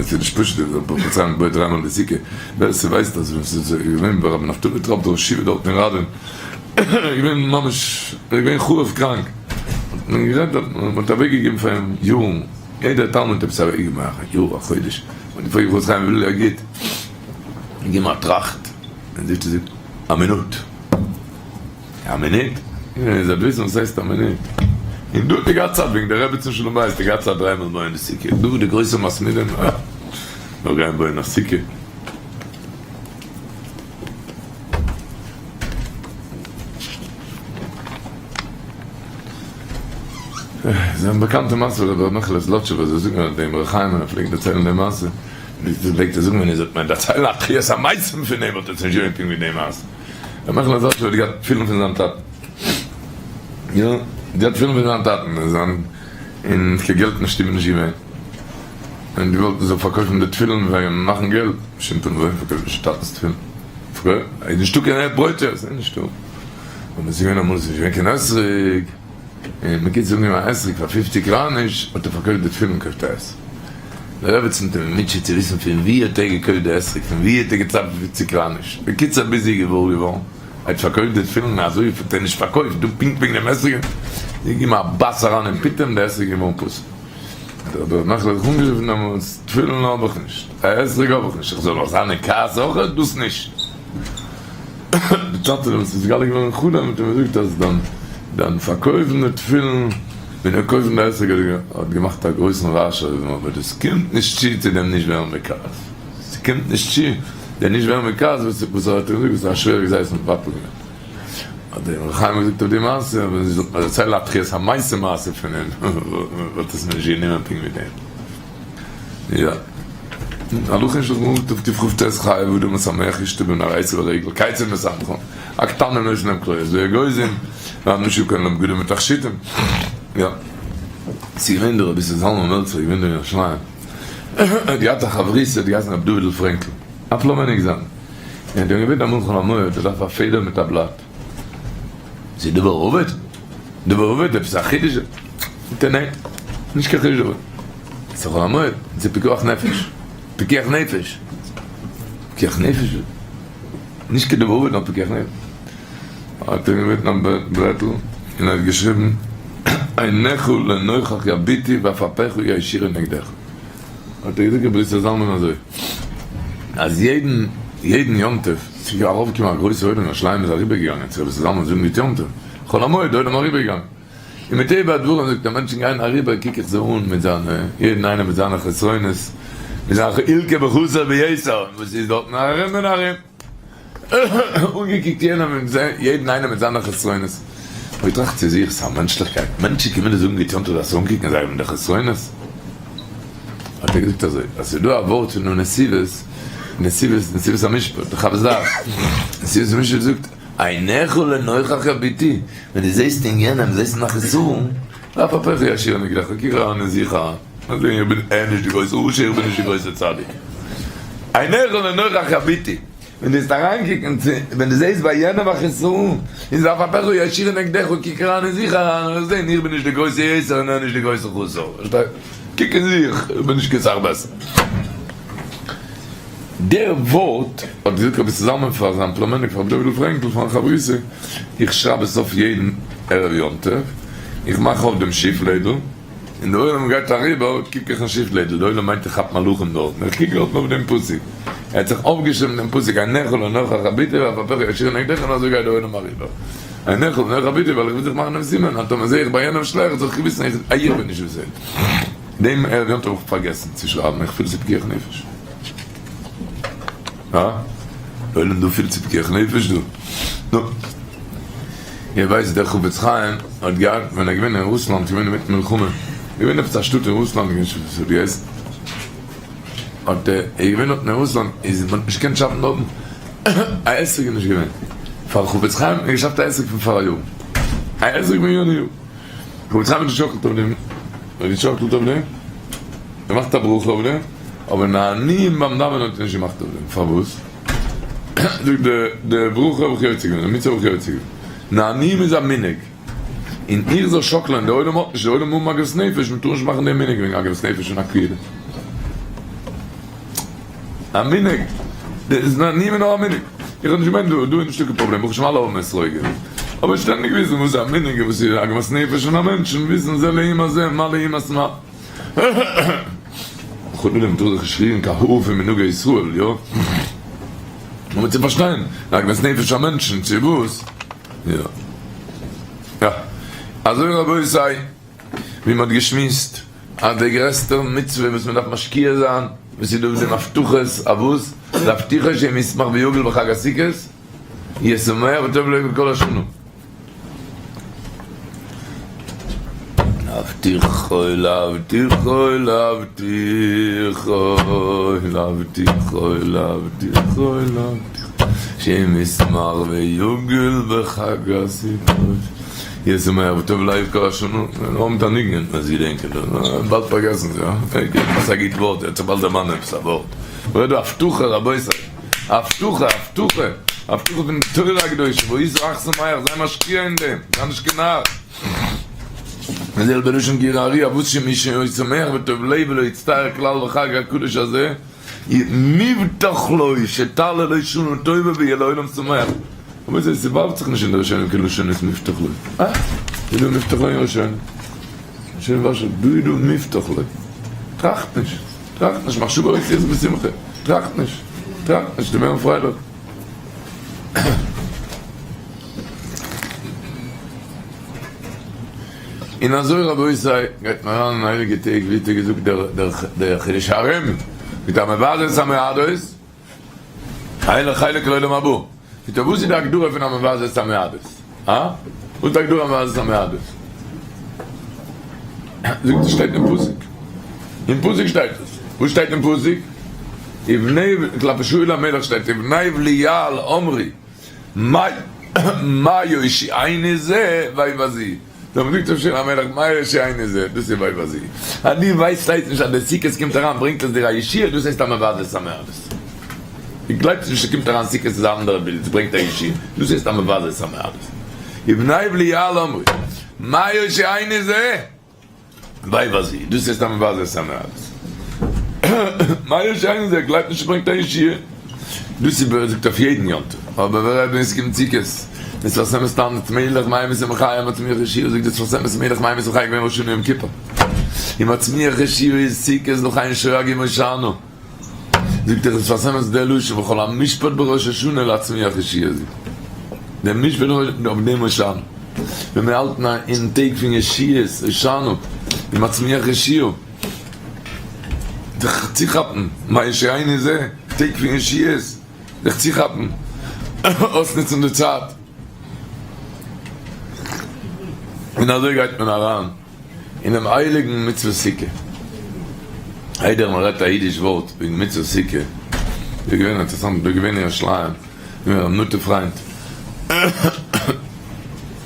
ס'איז נישט פשוט אז רבי חיים האט געבויט דריי מאל די סוכה, ווער ס'ווייסט אז ווען ס'איז געווען ביי רבי נפתלי טראפ דער ראש ישיבה דארט אין ראדין, איז געווען ממש, ער איז געווען חרוב קראנק, האט מען גערעדט דארט, מען האט אוועק געגעבן פאר אים יארן, יעדער תלמיד האט עפעס אוועק געגעבן א יאר א חודש, מען האט געפרעגט רבי חיים וויפיל ער גיט, געגעבן א טראכט, און זי האט געזאגט א מינוט. א מינוט? איר זאלט וויסן וואס הייסט א מינוט. און דא האט ער געהאט צייט וועגן די רעבעצין שלום בית האט ער געהאט צייט דריי מאל בויען די סוכה. דא די גרויסע מתמידים אה. נאך גיין בויען א סוכה. ס'איז א באקאנטע מעשה פון רבי מעכעלע זלאטשובער זיי זאגן אז דעם ר' חיים ווען ער פלעגט דערציילן די מעשה פלעגט ער זאגן ווען איר זאלט מיר דערציילן א תחיית המתים פון אים וואלט עס נישט געווען פונקט ווי די מעשה. ר' מעכל זצ ל האט געהאט תפילין פון זיין טאטן. יא, געהאט תפילין פון זיין טאטן און זיין און קיין געלט אין שטוב איז נישט געווען. און געוואלט מ'זאל פארקויפן די תפילין וועגן מאכן געלט. בשום פנים ואופן פארקויף נישט טאטנ'ס תפילין. פארקויף? איז נישטא קיין ברויט עס איז נישטא. און עס איז געווען אמאל עס איז נישט געווען קיין אתרוג. און בקיצור אנגענומען א אתרוג פאר פופציג קראניש האט ער פארקויפט די תפילין קויפט א אתרוג. די רעבעצין האט אים געמוטשעט צו וויסן פון ווי האט ער געקויפט די אתרוג פון ווי האט ער געצאפט די פופציג קראניש. בקיצור ביז זי איז געוואר געווארן ער האט פארקויפט די תפילין אזוי האט ער נישט פארקויפט דא פונקט וועגן דעם אתרוג זי האט געגעבן א בייס אריין אין פיטום די אתרוג איז געווארן פסול. האט רבי מעכל זיך אנגערופן דעמאלטס תפילין האב איך נישט א אתרוג האב איך נישט איך זאל נאך זיין אין כעס אויכעט דאס נישט. די טאטע ווען ס'איז נתגלה געווארן אין חלום האט אים געזאגט אז דיין דיין פארקויפן די תפילין און ער קויפן די אתרוג האט געמאכט א גרויסן רעש אויבן אבער דאס קומט נישט צו צו דעם נישט ווערן בכעס ס'קומט נישט צו דעם נישט ווערן בכעס וואס וואס ער האט אים געזאגט וואס איז א שווערע גזירת מבטל געווען האט דער ר' חיים געזאגט אויף די מעשה ווען זי זאל מיר דערציילן א תחיית המתים מעשה פון אים וואלט עס מיר נישט גענומען פונקט ווי דעם. יא. הלכה אין שלחן ערוך תקכ ט חייב אדם משמח אשתו בנרייסה ורגל כיצד משמחו הקטנים נותן להם קליות ואגוזים והנשים קונה להם בגדים ותכשיטים. יא. ס'איז געווען דא רבי איסר זלמן מלצר איז געווען דא אין ירושלים. ער האט געהאט א חברותא האט געהייסן רבי דוד'ל פרענקל. א פלומעניק זיינער. און האט אים געבעטן אמאל חול המועד ער דארף א פעדער מיט א בלאט. ס'איז דבר אבד? דבר אבד? עפעס א חידוש? זאגט ער ניין, נישט קיין חידוש דבר. ס'איז חול המועד, ס'איז פיקוח נפש. פיקוח נפש. פיקוח נפש? נישט קיין דבר אבד נאר פיקוח נפש. האט ער געביטן א בלעטל און ער האט געשריבן עיניך לנוכח יביטו ועפעפיך יישירו נגדך. האט ער געזאגט רבי איסר זלמן אזוי אז יעדן יעדן יום טוב ס'איז ארויפגעקומען א גרויסע עולם ירושלים איז אריבערגעגאנגען צו רבי איסר זלמן זאגן גוט יום טוב חול המועד די עולם אריבערגעגאנגען און מטבע הדברים זאגט ער מענטשן גייען אריבער קוק איך זיי אן מיט זיינע יעדן איינער מיט זיינע חסרונות מיט זיינע חילקי בחסר ביתר וואס איז דארטן ארום און ארום. אנגעקוקט יענעם און געזען יעדן איינעם מיט זיינע חסרונות, און געטראכט צו זיך, ס'איז א מענטשליכקייט, מענטשן קומען דיר זאגן גוט יום טוב דארפסטו אנקוקן זיי האבן די חסרונות? האט ער געזאגט אזוי, אז ס'איז דא א ווארט פון נתיבות, נתיבות, נתיבות המשפט, די חוות דעת, נתיבות המשפט זאגט, עיניך לנוכח יביטו, ווען דו זעסט אין יענעם, זעסט אין א חסרון, ועפעפיך יישירו נגדך, קוק אריין אין זיך אריין, און זע, איך בין ער נישט די גרויסע רשע, איך בין נישט די גרויסע צדיק. עיניך לנוכח יביטו, ווען דו וועסט אריינקוקן צו, ווען דו זעסט ביי יענעם א חסרון, איז ועפעפיך יישירו נגדך, קוק אריין אין זיך אריין און וועסט זען, איך בין נישט די גרויסע יצר און ער נישט די גרויסע חסר. פארשטייט? קוק אין זיך, איך בין נישט קיין סאך בעסער. דער ווארט האט געזאגט רבי צוזאמען פאר זיין פלומעניק רבי דוד'ל פרענקל פארן חברותא, איך שרייב עס אויף יעדן ערב יום טוב, איך מאך אויף דעם שיפלעדל, און די עולם גייט אריבער, קוק איך אין שיפלעדל, די עולם מיינט איך כאפ מלאכים דארטן, איך קוק דארטן אויף דעם פסוק, ער האט זיך אויפגעשריבן דעם פסוק עיניך לנוכח הביטו ועפעפיך יישירו נגדך און אזוי גייט די עולם אריבער, עיניך לנוכח הביטו ווייל איך וויל זיך מאכן דעם סימן אז טאמער זעה איך ביי יענעם שלעכטס זאל איך וויסן אז איך בין נישט בסדר. דעם ערב יום טוב האב איך פארגעסן צו שרייבן, איך פיל ס'איז פיקוח נפש. הא? די עולם דא פילט ס'איז פיקוח נפש דא? נו. איר ווייסט דער חפץ חיים האט געהאט ווען ער געווען אין רוסלאנד געווען אינמיטן מלחמה געווען עפעס א שטאט אין רוסלאנד איך געדענק נישט ווי ס'האט געהייסן האט ער איז געווען דארטן אין רוסלאנד איז מ'האט נישט געקענט שאפן דארטן א אתרוג איז נישט געווען פאר חפץ חיים האט מען געשאפט א אתרוג פון פאר א יאר א אתרוג פון יענע יאר. חפץ חיים האט געשאקלט אויף דעם, האט געשאקלט אויף דעם, געמאכט א ברכה אויף דעם, אבער נענועים ביים דאווענען האט ער נישט געמאכט אויף דעם, פארוואס? זאגט די די ברכה האב איך יוצא געווען, די מצוה האב איך יוצא געווען, נענועים איז א מנהג, און איך זאל שאקלען, די עולם האט נישט, די עולם האבן עגמת נפש, מען טאר נישט מאכן דעם מנהג וועגן עגמת נפש און עקירה. א מנהג, דאס איז נאר נאר א מנהג, איך האב נישט געמיינט דא, דא איז נישטא קיין פראבלעם, ברוך השם אלע האבן אתרוג, אבער שטענדיג וויסן וואס איז א מנהג און וואס איז עגמת נפש פון א מענטשן, וויסן זה לעומת זה, מה לעומת מה. חלילה מ'טאר זיך נישט רירן קיין האר פון מנהגי ישראל, יא? אבער צו פארשטיין די עגמת נפש פון מענטשן, צו וואס, יא. יא. אזוי רבותי. ווי מען האט געשמועסט אז די גרעסטע מצוה וואס מען דארף משקיע זיין, וואס איז דא די הבטחות אויף וואס? להבטיחו שאם ישמח ויגל בחג הסוכות, יהיה שמח וטוב לו בכל השנה. להבטיחו להבטיחו להבטיחו להבטיחו להבטיחו להבטיחו שאם ישמח ויגל בחג הסוכות יהיה שמח וטוב לב כל השנה, נאר מיט א ניגון אז געדענקען דאס, באלד פארגעסן זיי, אה? עפעס א גוט ווארט, ער האט זיך באלד דערמאנט עפעס א ווארט, מ'רעדט דא הבטחה רבותי, הבטחה, הבטחה, הבטחה פון די תורה הקדושה, והיית אך שמח, זיי משקיע אין דעם, זיי נישט קיין נאר. וזהו בלשון גור אריה, וואס שמי שהיה שמח וטוב לב ולא יצטער כלל בחג הקדוש הזה, מובטח לו שתעלה לו שנה טובה ויהיה לעולם שמח. אבער זיי ס'ווארפט זיך נישט אין די ראשונים קיין לשונות מובטח לו. אה? איז דא מובטח לו אין ראשונים? ראשונים ווארשע, דא איז דא מובטח לו. טראכט נישט. טראכט נישט, מחשבה לא תהיה בשמחה. טראכט נישט. טראכט נישט, די ווערן פרייליך. און אזוי רבותי גייט מען אריין אין הייליגע טעג ווי האט ער געזאגט דער חידושי הרי"ם מיט א מבזה את המועדות אין לו חלק לעולם הבא זאגט ער וואס איז די הגדרה פון א מבזה את המועדות? הא? וואס איז די הגדרה מבזה את המועדות? זאגט ער שטייט אין פסוק אין פסוק שטייט עס וואס שטייט אין פסוק? ובני כלפי שאול המלך שטייט ובני בליעל אמרו מה יושיעני זה ויבזוהו. דער זאגט אויף שאול המלך מה יושיעני זה, דאס איז ויבזוהו. אז דו ווייסט ס'הייסט נישט אז די סוכות קומט אריין ברענגט עס דיר א ישועה, דאס הייסט א מבזה את המועדות. דו גלייבסט נישט ס'קומט אריין סוכות איז א אנדערע בילד ס'ברענגט א ישועה, דאס הייסט א מבזה את המועדות. ובני בליעל אמרו, מה יושיעני זה? ויבזוהו, דאס הייסט א מבזה את המעט. מה יושיעני זה? גלייבט נישט ס'ברענגט א ישועה. דאס איז ווער עס זאגט אויף יעדן יום טוב. אבער ווער רעדט ווען עס קומט סוכות. דער שפת אמת טענה'ט מלך ממית ומחיה מצמיח ישועה זאגט דער שפת אמת מלך ממית ומחיה געווען ראש השנה יום כיפור. און מצמיח ישועה איז סוכות לכן שואגים הושענא. זאגט דער שפת אמת דער לשון וכל המשפט בראש השנה להצמיח ישועה זאגט דער משפט אויף דעם הושענא ווען מיר האלטן אין טעג פון ישועות הושענא און מצמיח ישועה זיך צוכאפן מה ישועינו זה טעג פון ישועות זיך צוכאפן אויסנוצן די צייט און אזוי גייט מען אריין. אינעם הייליגן מצוות סוכה. איידער מען רעדט א אידיש ווארט וועגן מצוות סוכה, איז געווען אינטערעסאנט, כ'בין געווען אין ירושלים מיט מיין נאנטע פריינט,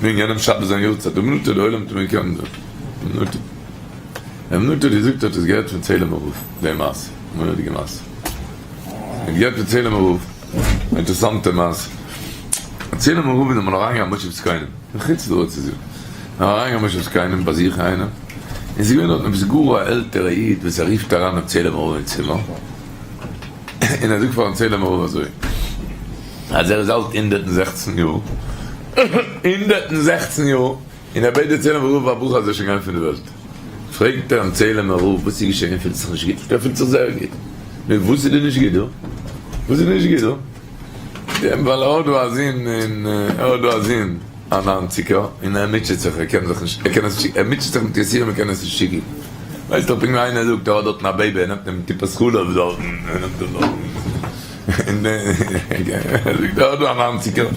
וועגן יענעם שבת זיין יארצייט, ר' נטע, די עולם האט אים געקענט דא, ר' נטע, ר' נטע האט געזאגט ער האט עס געהערט פון צעהלימער רב די מעשה, מורא'דיגע מעשה, ער האט געהערט פון צעהלימער רב, א אינטערעסאנטע מעשה, צעהלימער רב איז אמאל אריינגעגאנגען מושב זקנים, אין חוץ לארץ איז ער אריינגעגאנגען מושב זקנים באזוכן איינעם, און ס'איז געווען דארטן עפעס גאר א עלטערע איד וואס ער רופט אריין דעם צעהלימער רב אין צימער, און ער זאגט פארן צעהלימער רב אזוי, אז ער איז אלט 116 יאר, 116 יאר, און ער בעט דער צעהלימער רב א ברכה אז ער זאל שוין גיין פון די וועלט. פרעגט ער אים צעהלימער רב וואס איז געשעהן פילסט זיך נישט גוט? זאגט ער ער פילט זיך זייער גוט. נו וואס איז דיר נישט גוט דא? וואס איז דיר נישט גוט דא? ווייל ער האט דא א זון און ער האט דא א זון א ניינציגער און ער מוטשעט זיך ער קען זיך נישט ער קען עס נישט ער מוטשעט זיך מיט יסורים ער קען עס נישט שיקן. ווייסט דאך פונקט ווי איינער זאגט ער האט דארטן א baby ער נעמט אים טיפת חלב דארטן ער נעמט אים דארטן און ער זאגט ער האט דא א ניינציגער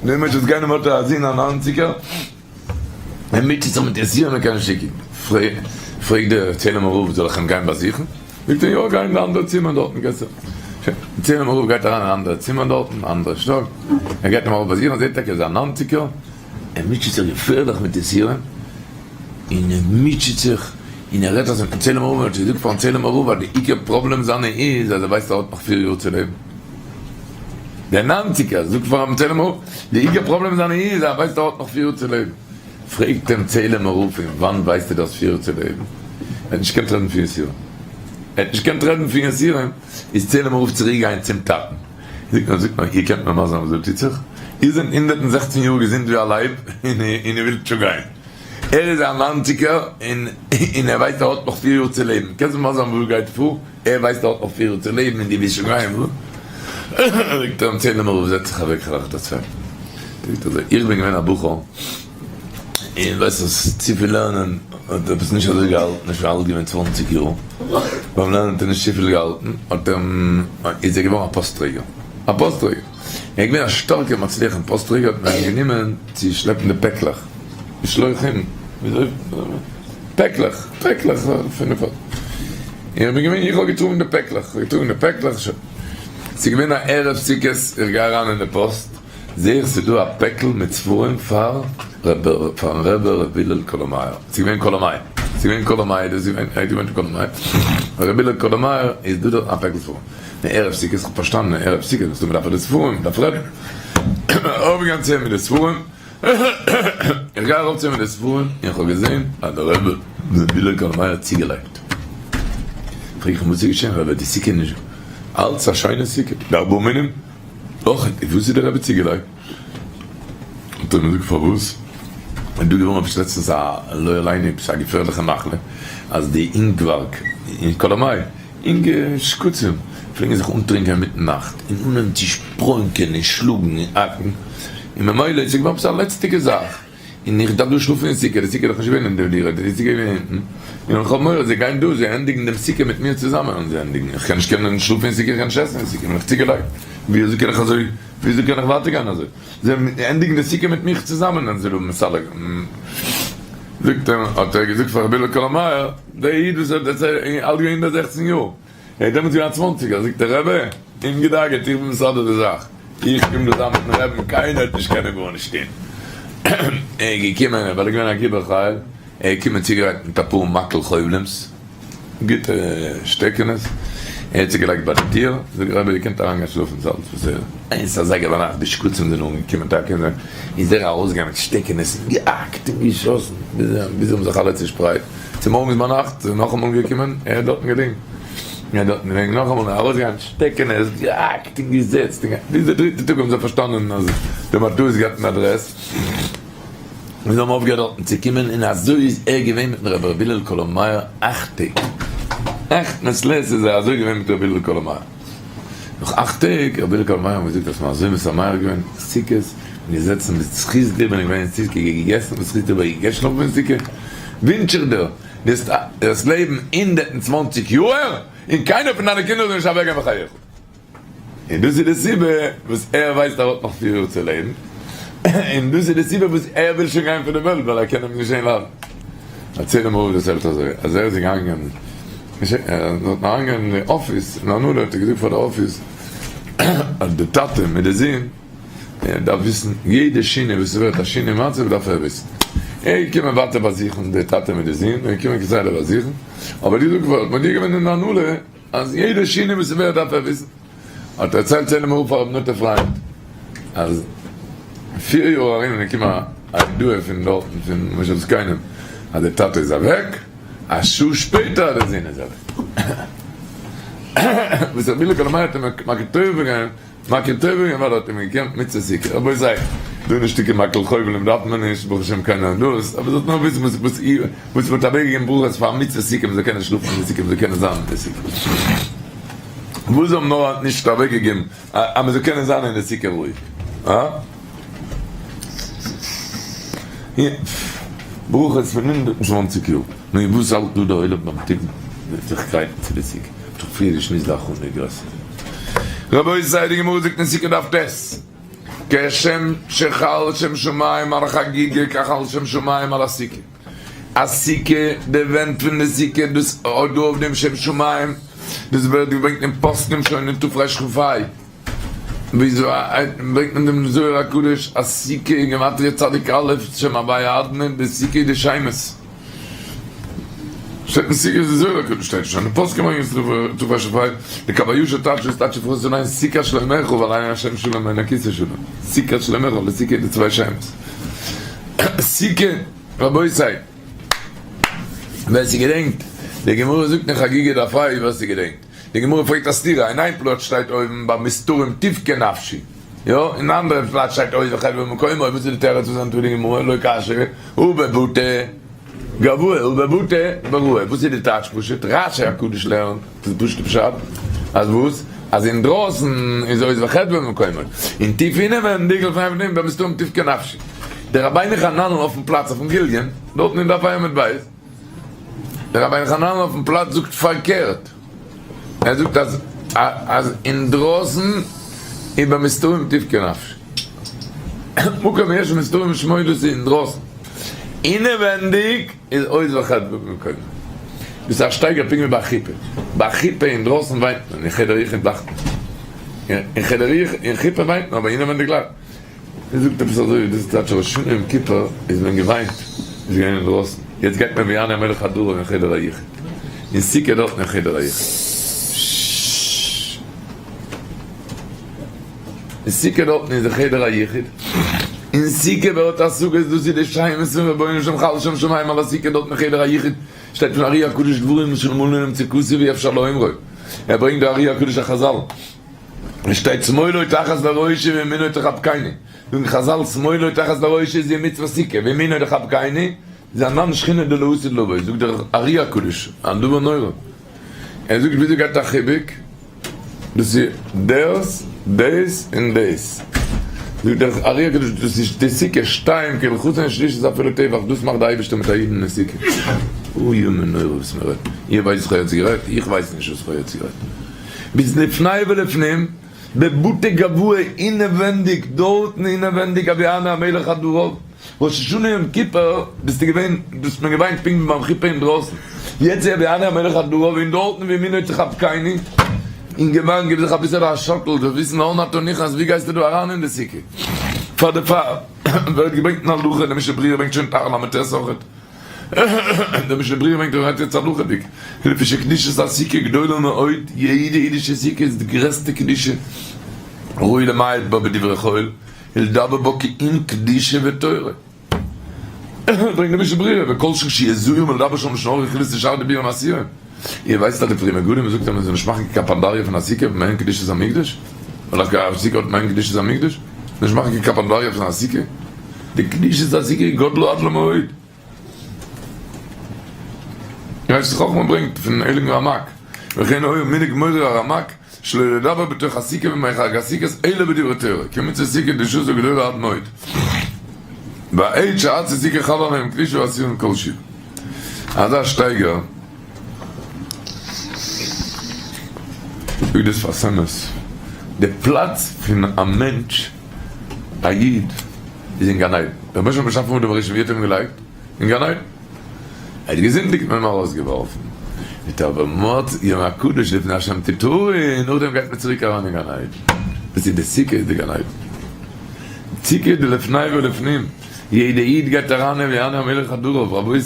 נו מוטשעט זיך גיין האט ער א זון א ניינציגער. ער מוטשעט זיך מיט יסורים ער קען נישט שיקן. פרעגט דער צעהלימער רב זאל איך אים גיין באזוכן? זאגט ער יא גיי אין די אנדערע צימער דארטן קענסטו. שוין, דער צעהלימער רב גייט אריין אין אנדערע צימער דארטן, אנדערע שטאק, ער גייט אים ארויף באזוכן זעט טאקע ער איז א ניינציגער, ער מוטשעט זיך געפערליך מיט יסורים, און ער מוטשעט זיך, און ער רעדט אזוי מיטן צעהלימער רב, ער האט שוין געזאגט פארן צעהלימער רב אז די עיקר פראבלעם זיינע איז אז ער ווייסט ער האט נאך פיר יאר צו לעבן. דער ניינציגער זאגט פארן צעהלימער רב, די עיקר פראבלעם זיינע איז אז ער ווייסט ער האט נאך פיר יאר צו לעבן. פרעגט אים צעהלימער רב פון וואנט ווייסטו דו האסט פיר יאר צו לעבן? ער האט נישט געקענט רעדן פון יסורים. ער האט נישט געקענט רעדן פון יסורים, איז צעהלימער רב צוריק געגאנגען צום טאטן. זאגט נאר, זאגט נאר, איר קענט מיר מסביר זיין וואס דא טוט זיך? איר זענט 116 יאר געזונט ווי א לייב און איר ווילט שוין גיין. ער איז א ניינציגער און און ער ווייסט ער האט נאך פיר יאר צו לעבן. קענסט מיר מסביר זיין וואס גייט פאר? ער ווייסט ער האט נאך פיר יאר צו לעבן און דו ווילסט שוין גיין וואס? זאגט ער אים צעהלימער רב זעץ זיך אוועק כ'וועל דיך דערציילן. זאגט אזוי איך בין געווען א בחור און ווייסט אז צופיל לערנען האט עפעס נישט אזוי געהאלטן איז שוין אלט געווען צוואנציג יאר ביים לערנען האט ער נישט צופיל געהאלטן האט ער איז ער געווארן א פאסט טרעגער א פאסט טרעגער ער איז געווען א שטארקער מצליח אין פאסט טרעגער האט מען אים גענומען צו שלעפן די פעקלעך משלוחים וויאזוי פעקלעך פעקלעך פון די פאסט איך בין געווען איך האב געטראגן די פעקלעך איך האב געטראגן די פעקלעך שוין ס'איז געווען א ערב סוכות איך גיי אריין אין די פאסט זעה איך ס'איז דא א פעקל מיט ספרים פאר פארן רבי ר' הלל קאלאמייער ס'איז געווען קאלאמיי ס'איז געווען קאלאמיי דאס איז געווען ער האט געוואוינט אין קאלאמיי ר' הלל קאלאמייער איז דא דארט א פעקל ספרים נו ערב סוכות איך האב פארשטאנען ערב סוכות מסתמא דארף ער די ספרים דארף רעדן ארויפגעגאנגען צו אים מיט די ספרים איך גיי ארויף צו אים מיט די ספרים און איך האב געזען אז דער רבי ר' הלל קאלאמייער האט צוגעלייגט פרעג איך אים וואס איז געשען רבי די סוכה איז נישט אלץ א שיינע סוכה די ארבעה מינים אויך איז וואס איז די רבי צוגעלייגט? האט ער מיר געזאגט פארוואס איז דא געווארן עפעס לעצטענס א לא עלינו עפעס א געפערליכע מחלה אז די אינגווארג אין קאלאמיי אינגע שקצים פלעגן זיך אנטרינקען אינמיטן נאכט און אנהויבן צו שפרוינקען און שלאגן און האקן און ממילא איז עס געווארן עפעס א לעצטיגע זאך און איך דארף דא שלאפן אין סוכה, די סוכה איז דאך נישט געווען אין די דירה, די סוכה איז געווען אונטן, און איך האב מורא זיי גייען דא, זיי ענדיגן דעם סוכה מיט מיר צוזאמען און זיי ענדיגן, איך קען נישט קענען שלאפן אין סוכה, איך קען נישט עסן אין סוכה, בין איך צוגעלייגט, ווי אזוי קען איך אזוי, ווי אזוי קען איך ווייטער גיין אזוי, זיי ענדיגן די סוכה מיט מיך צוזאמען און זיי האבן מסלק, זאגט ער, האט ער געזאגט פאר רבי הלל קאלאמייער, דער איד וואס האט דערציילט, אלט געווען 116 יאר. ער איז דעמאלטס געווען א צוואנציגער, זאגט ער, רבי, אומגעדאגה'ט, איך בין מסדר די זאך, איך קום דא זיין מיטן רבי'ן, קיינער וועט נישט קענען גארנישט טון. ער איז געקומען, ווייל ער איז געווען א גיבור חיל, ער איז געקומען צוגעגרייט מיט אפאר מקל חובלים'ס, גוטע שטעקענעס, ער האט זיך געלייגט ביי די טיר, זאגט רבי איר קענט אריינגיין שלאפן ס'איז אלץ בסדר. איינס אזייגער ביינאכט די שקצים זענען אנגעקומען טאקע און איז ער ארויסגעגאנגען מיט שטעקענעס און געהאקט און געשאסן ביז ביז זיי האבן זיך אלע צושפרייט. צומארגנס ביינאכט איז ער נאכאמאל אנגעקומען, ער האט דארטן געלעגן, ער האט דארטן געלעגן נאכאמאל, ארויסגעגאנגען מיט שטעקענעס, געהאקט און געזעצט און געהאקט, ביז די דריטע טאג האבן זיי פארשטאנען אז דער מאטאר איז געהאט אן אדרעס. און זיי האבן אויפגעהערט דארטן צו קומען, און אזוי איז ער געווען מיטן רבי ר' הלל קאלאמייער אכט טעג, אכט מעת לעת איז ער אזוי געווען מיט רבי הלל קאלאמייער, נאך אכט טעג רבי הלל קאלאמייער האט געזאגט אז מ'האט אזוי משמח געווען סוכות, און געזעצן בזכות דיר בין איך געווען אין סוכה, געגעסן בזכות דיר בין איך געשלאפן אין סוכה, ווינטש איך דיר דו זאלסט לעבן 120 יאהר, און קיינער פון דיינע קינדער זאל נישט אוועקגיין בחייך. און דאס איז די סיבה וואס ער ווייסט ער האט נאך פיר יאר צו לעבן, און דאס איז די סיבה וואס ער וויל שוין גיין פון די וועלט ווייל ער קען אים נישט זען ליידן. דערציילט אים הרב דערציילט אזוי, אז ער איז געגאנגען, ער האט אריינגעגאנגען אין די אפיס אין הנהלה האט ער געזאגט פאר די אפיס אז די טאטע מיט די זון ער דארף וויסן יעדע שינוי וואס ס'ווערט א שינוי מצב דארף ער וויסן. ער איז געקומען ווייטער באזוכן די טאטע מיט די זון, ער איז געקומען כסדר באזוכן, אבער ער האט געזאגט האט מודיע געווען אין די הנהלה אז יעדע שינוי וואס ס'ווערט דארף ער וויסן. האט דערציילט צעהלים רב פאר רבי נטע פריינד אז פיר יאר ארום איז געקומען א הודעה פון דארטן פון מושב זקנים אז דער טאטע איז אוועק, א שעה שפעטער אז דער זון איז אוועק. וואס רבי הלל קאלאמייער האט אים מכיר טובה געווען. מכיר טובה געווען ווייל ער האט אים געקענט מצות סוכה. רבותי, דא נישט קיין מקל חובלים דארף מען נישט, ברוך השם קיינער דאס, אבער זאלסט נאר וויסן וואס וואס וואס מ'האט אוועקגעגעבן ברכות פאר מצות סוכה מ'זאל קענען שלאפן אין די סוכה מ'זאל קענען זיין אין די סוכה. וואס זיי האבן נאר נישט אוועקגעגעבן אז מ'זאל קענען זיין אין די סוכה רואיג. הא? ברכות פון 120 יאר. נו און וואס האלט דא דער עולם ביים תיקון זיך גרייטן צו די סוכה? האט דאך פריער געשמועסט די הכנה איז גרעסער. רבותי, די גמרא זאגט אין סוכה דף ט', כשם שחל שם שמים על החגיגה כך חל שם שמים על הסוכה. א סוכה, די ווענט פון די סוכה, דאס האט דא אויף דעם שם שמים, דאס ווערט געברענגט אין פוסקים שוין אין תרכ"ה. וויאזוי ברענגט מען דעם זוהר הקדוש אז סוכה איז גימטריא צדיק א' שם הוויה אדנא די סוכה איז די שמות שטייט אין סוכה איז די זוהר הקדוש שטייט שוין אין פוסקים ברענגען עס תר"ה די קב הישר טייטש דאס טייטש פון צו ליינען סוכת שלומך ווייל אין השם שלום אין הכסא שלום סוכת שלומך ווייל די סוכה איז די צוויי שמות סוכה רבותי ווער ס'געדענקט די גמרא זאגט אין חגיגה דף ה' ווער ס'געדענקט. די גמרא פרעגט א סתירה, אין איין פלאץ שטייט אויבן ביי מסתרים תבכה נפשי, יא, אין אנדערע פלאץ שטייט עוז וחדוה במקומו, וואס איז די תירוץ וואס ענטפערט די גמרא, לא קשיא, הא בבתי גבוה הא בבתי בראי, וואס איז די טייטש פשוט, רשי הקדוש לערנט דאס פשוט'ע פשט, אז וואס? אז אינדרויסן איז עוז וחדוה במקומו, און טיף אינעווענדיג לפני ולפנים במסתרים תבכה נפשי. דער רבינו חננאל אויפן פלאץ אויפן גליון, דארטן אין דף ע' עמוד ב', דער רבינו חננאל אויפן פלאץ זאגט פארקערט, ער זאגט אז אז אינדרויסן איז במסתרים תבכה נפשי, מקום יש מסתרים שמו דאס איז אינדרויסן, אינעווענדיג איז עוז וחדוה במקומו. דאס איז א שטייגער פונקט ווי ביי א חופה, ביי א חופה אינדרויסן וויינט מען, אין חדר יחוד לאכט מען, אין חדר יחוד אין חופה וויינט מען אבער אינעווענדיג לאכט מען זאגט עפעס אזוי דאס איז טייטש ראש השנה יום כיפור איז מען געוויינט איז געווען אינדרויסן יעצט גייט מען ויענה המלך חדרו אין חדר היחוד אין סוכה דארטן אין חדר היחוד אין סוכה דארטן איז די חדר היחוד אין סוכה ווערט השגות דאס איז די שמות פון רבונו של עולם חל שם שמים על הסוכה דארטן אין חדר היחוד שטייט פון ארי הקדוש דברים שאלמלא נמצא כתוב אי אפשר לאומרו ער ברענגט די ארי הקדוש א חזל עס שטייט שמאלו תחת לראשי וימינו תחבקני, זאגן חזל שמאלו תחת לראשי איז מצוות סוכה וימינו תחבקני איז ענן שכינה דלעתיד לבוא, זאגט דער ארי הקדוש א דבר נורא, ער זאגט וויאזוי גייט א חיבוק, דאס איז דעס דעס און דעס, זאגט דער ארי הקדוש דאס איז די סוכה שתיים כהלכתן שלישית אפילו טבח, דאס מאכט די אייבערשטער מיט א אידן אין סוכה, אוי איום ונורא וואס מען רעדט, איר ווייסט וואס כ'האב יעצט גערעדט? איך ווייס נישט וואס כ'האב יעצט גערעדט. ביז לפני ולפנים, בבתי גבוה אינעווענדיג, דארטן אינעווענדיג הביאנו המלך חדריו, ראש השנה יום כיפור ביסטו געווען, דו האסט מיר געוויינט פונקט ווי ביים חופה אינדרויסן, יעצט איז הביאנו המלך חדריו און דארטן וימינו תחבקני, אינגערמאן גיב זיך אביסעלע א שאקל, זאלסט וויסן לאן אתה נכנס, ווי גייסטו דא אריין אין די סוכה, פאר דערפאר ווערט געברענגט אין הלכה, די משנה ברורה ברענגט שוין תרל"ט אויכעט. דער משנה ברורה ברענגט אויך יעצט הלכה'דיג, לפי שקדושת הסוכה גדולה מאוד, יעדע אידישע סוכה איז די גרעסטע קדושה, ראוי למעט בה בדברי חול, ולדבר בה כי אם קדושה ותורה. ברענגט דער משנה ברורה, וכל שכן שיזוהי מלדבר שם לשון הרע רכילות ושאר דיבורים אסורים. איר ווייסט אז די פרי מגדים זאגט אז מען זאל נישט מאכן קיין קאפאנדאריע פון א סוכה מעין קדושת המקדש? ווייל א סוכה האט מעין קדושת המקדש? נישט מאכן קיין קאפאנדאריע פון א סוכה? די קדושת הסוכה איז גדולה עד למאוד. ראשית חכמה ברענגט פון הייליגן רמק, וכן היה מנהג מורי הרמק שלא לדבר בתוך הסוכה בימי חג הסוכות אלא בדברי תורה, כי מצות סוכה קדושתו גדולה עד מאוד. בעת שעצי סוכה חל עליהם קדושה ואסורים כל שהוא. אזא שטייגער זאגט דאס שפת אמת, די פלאץ פון א מענטש א איד איז אין גן עדן, דער רבונו של עולם האט באשאפן אדם הראשון ווי האט ער אים געלייגט? אין גן עדן. ער האט געזינדיגט מען אים ארויסגעווארפן, מיט אבער מות יום הקדוש לפני השם תטהרון, נאכדעם גייט מען צוריק אריין אין גן עדן, דאס איז די סוכה איז די גן עדן, סוכה איז די לפני ולפנים, יעדע איד גייט אריין אין ויענה המלך חדריו, רבותי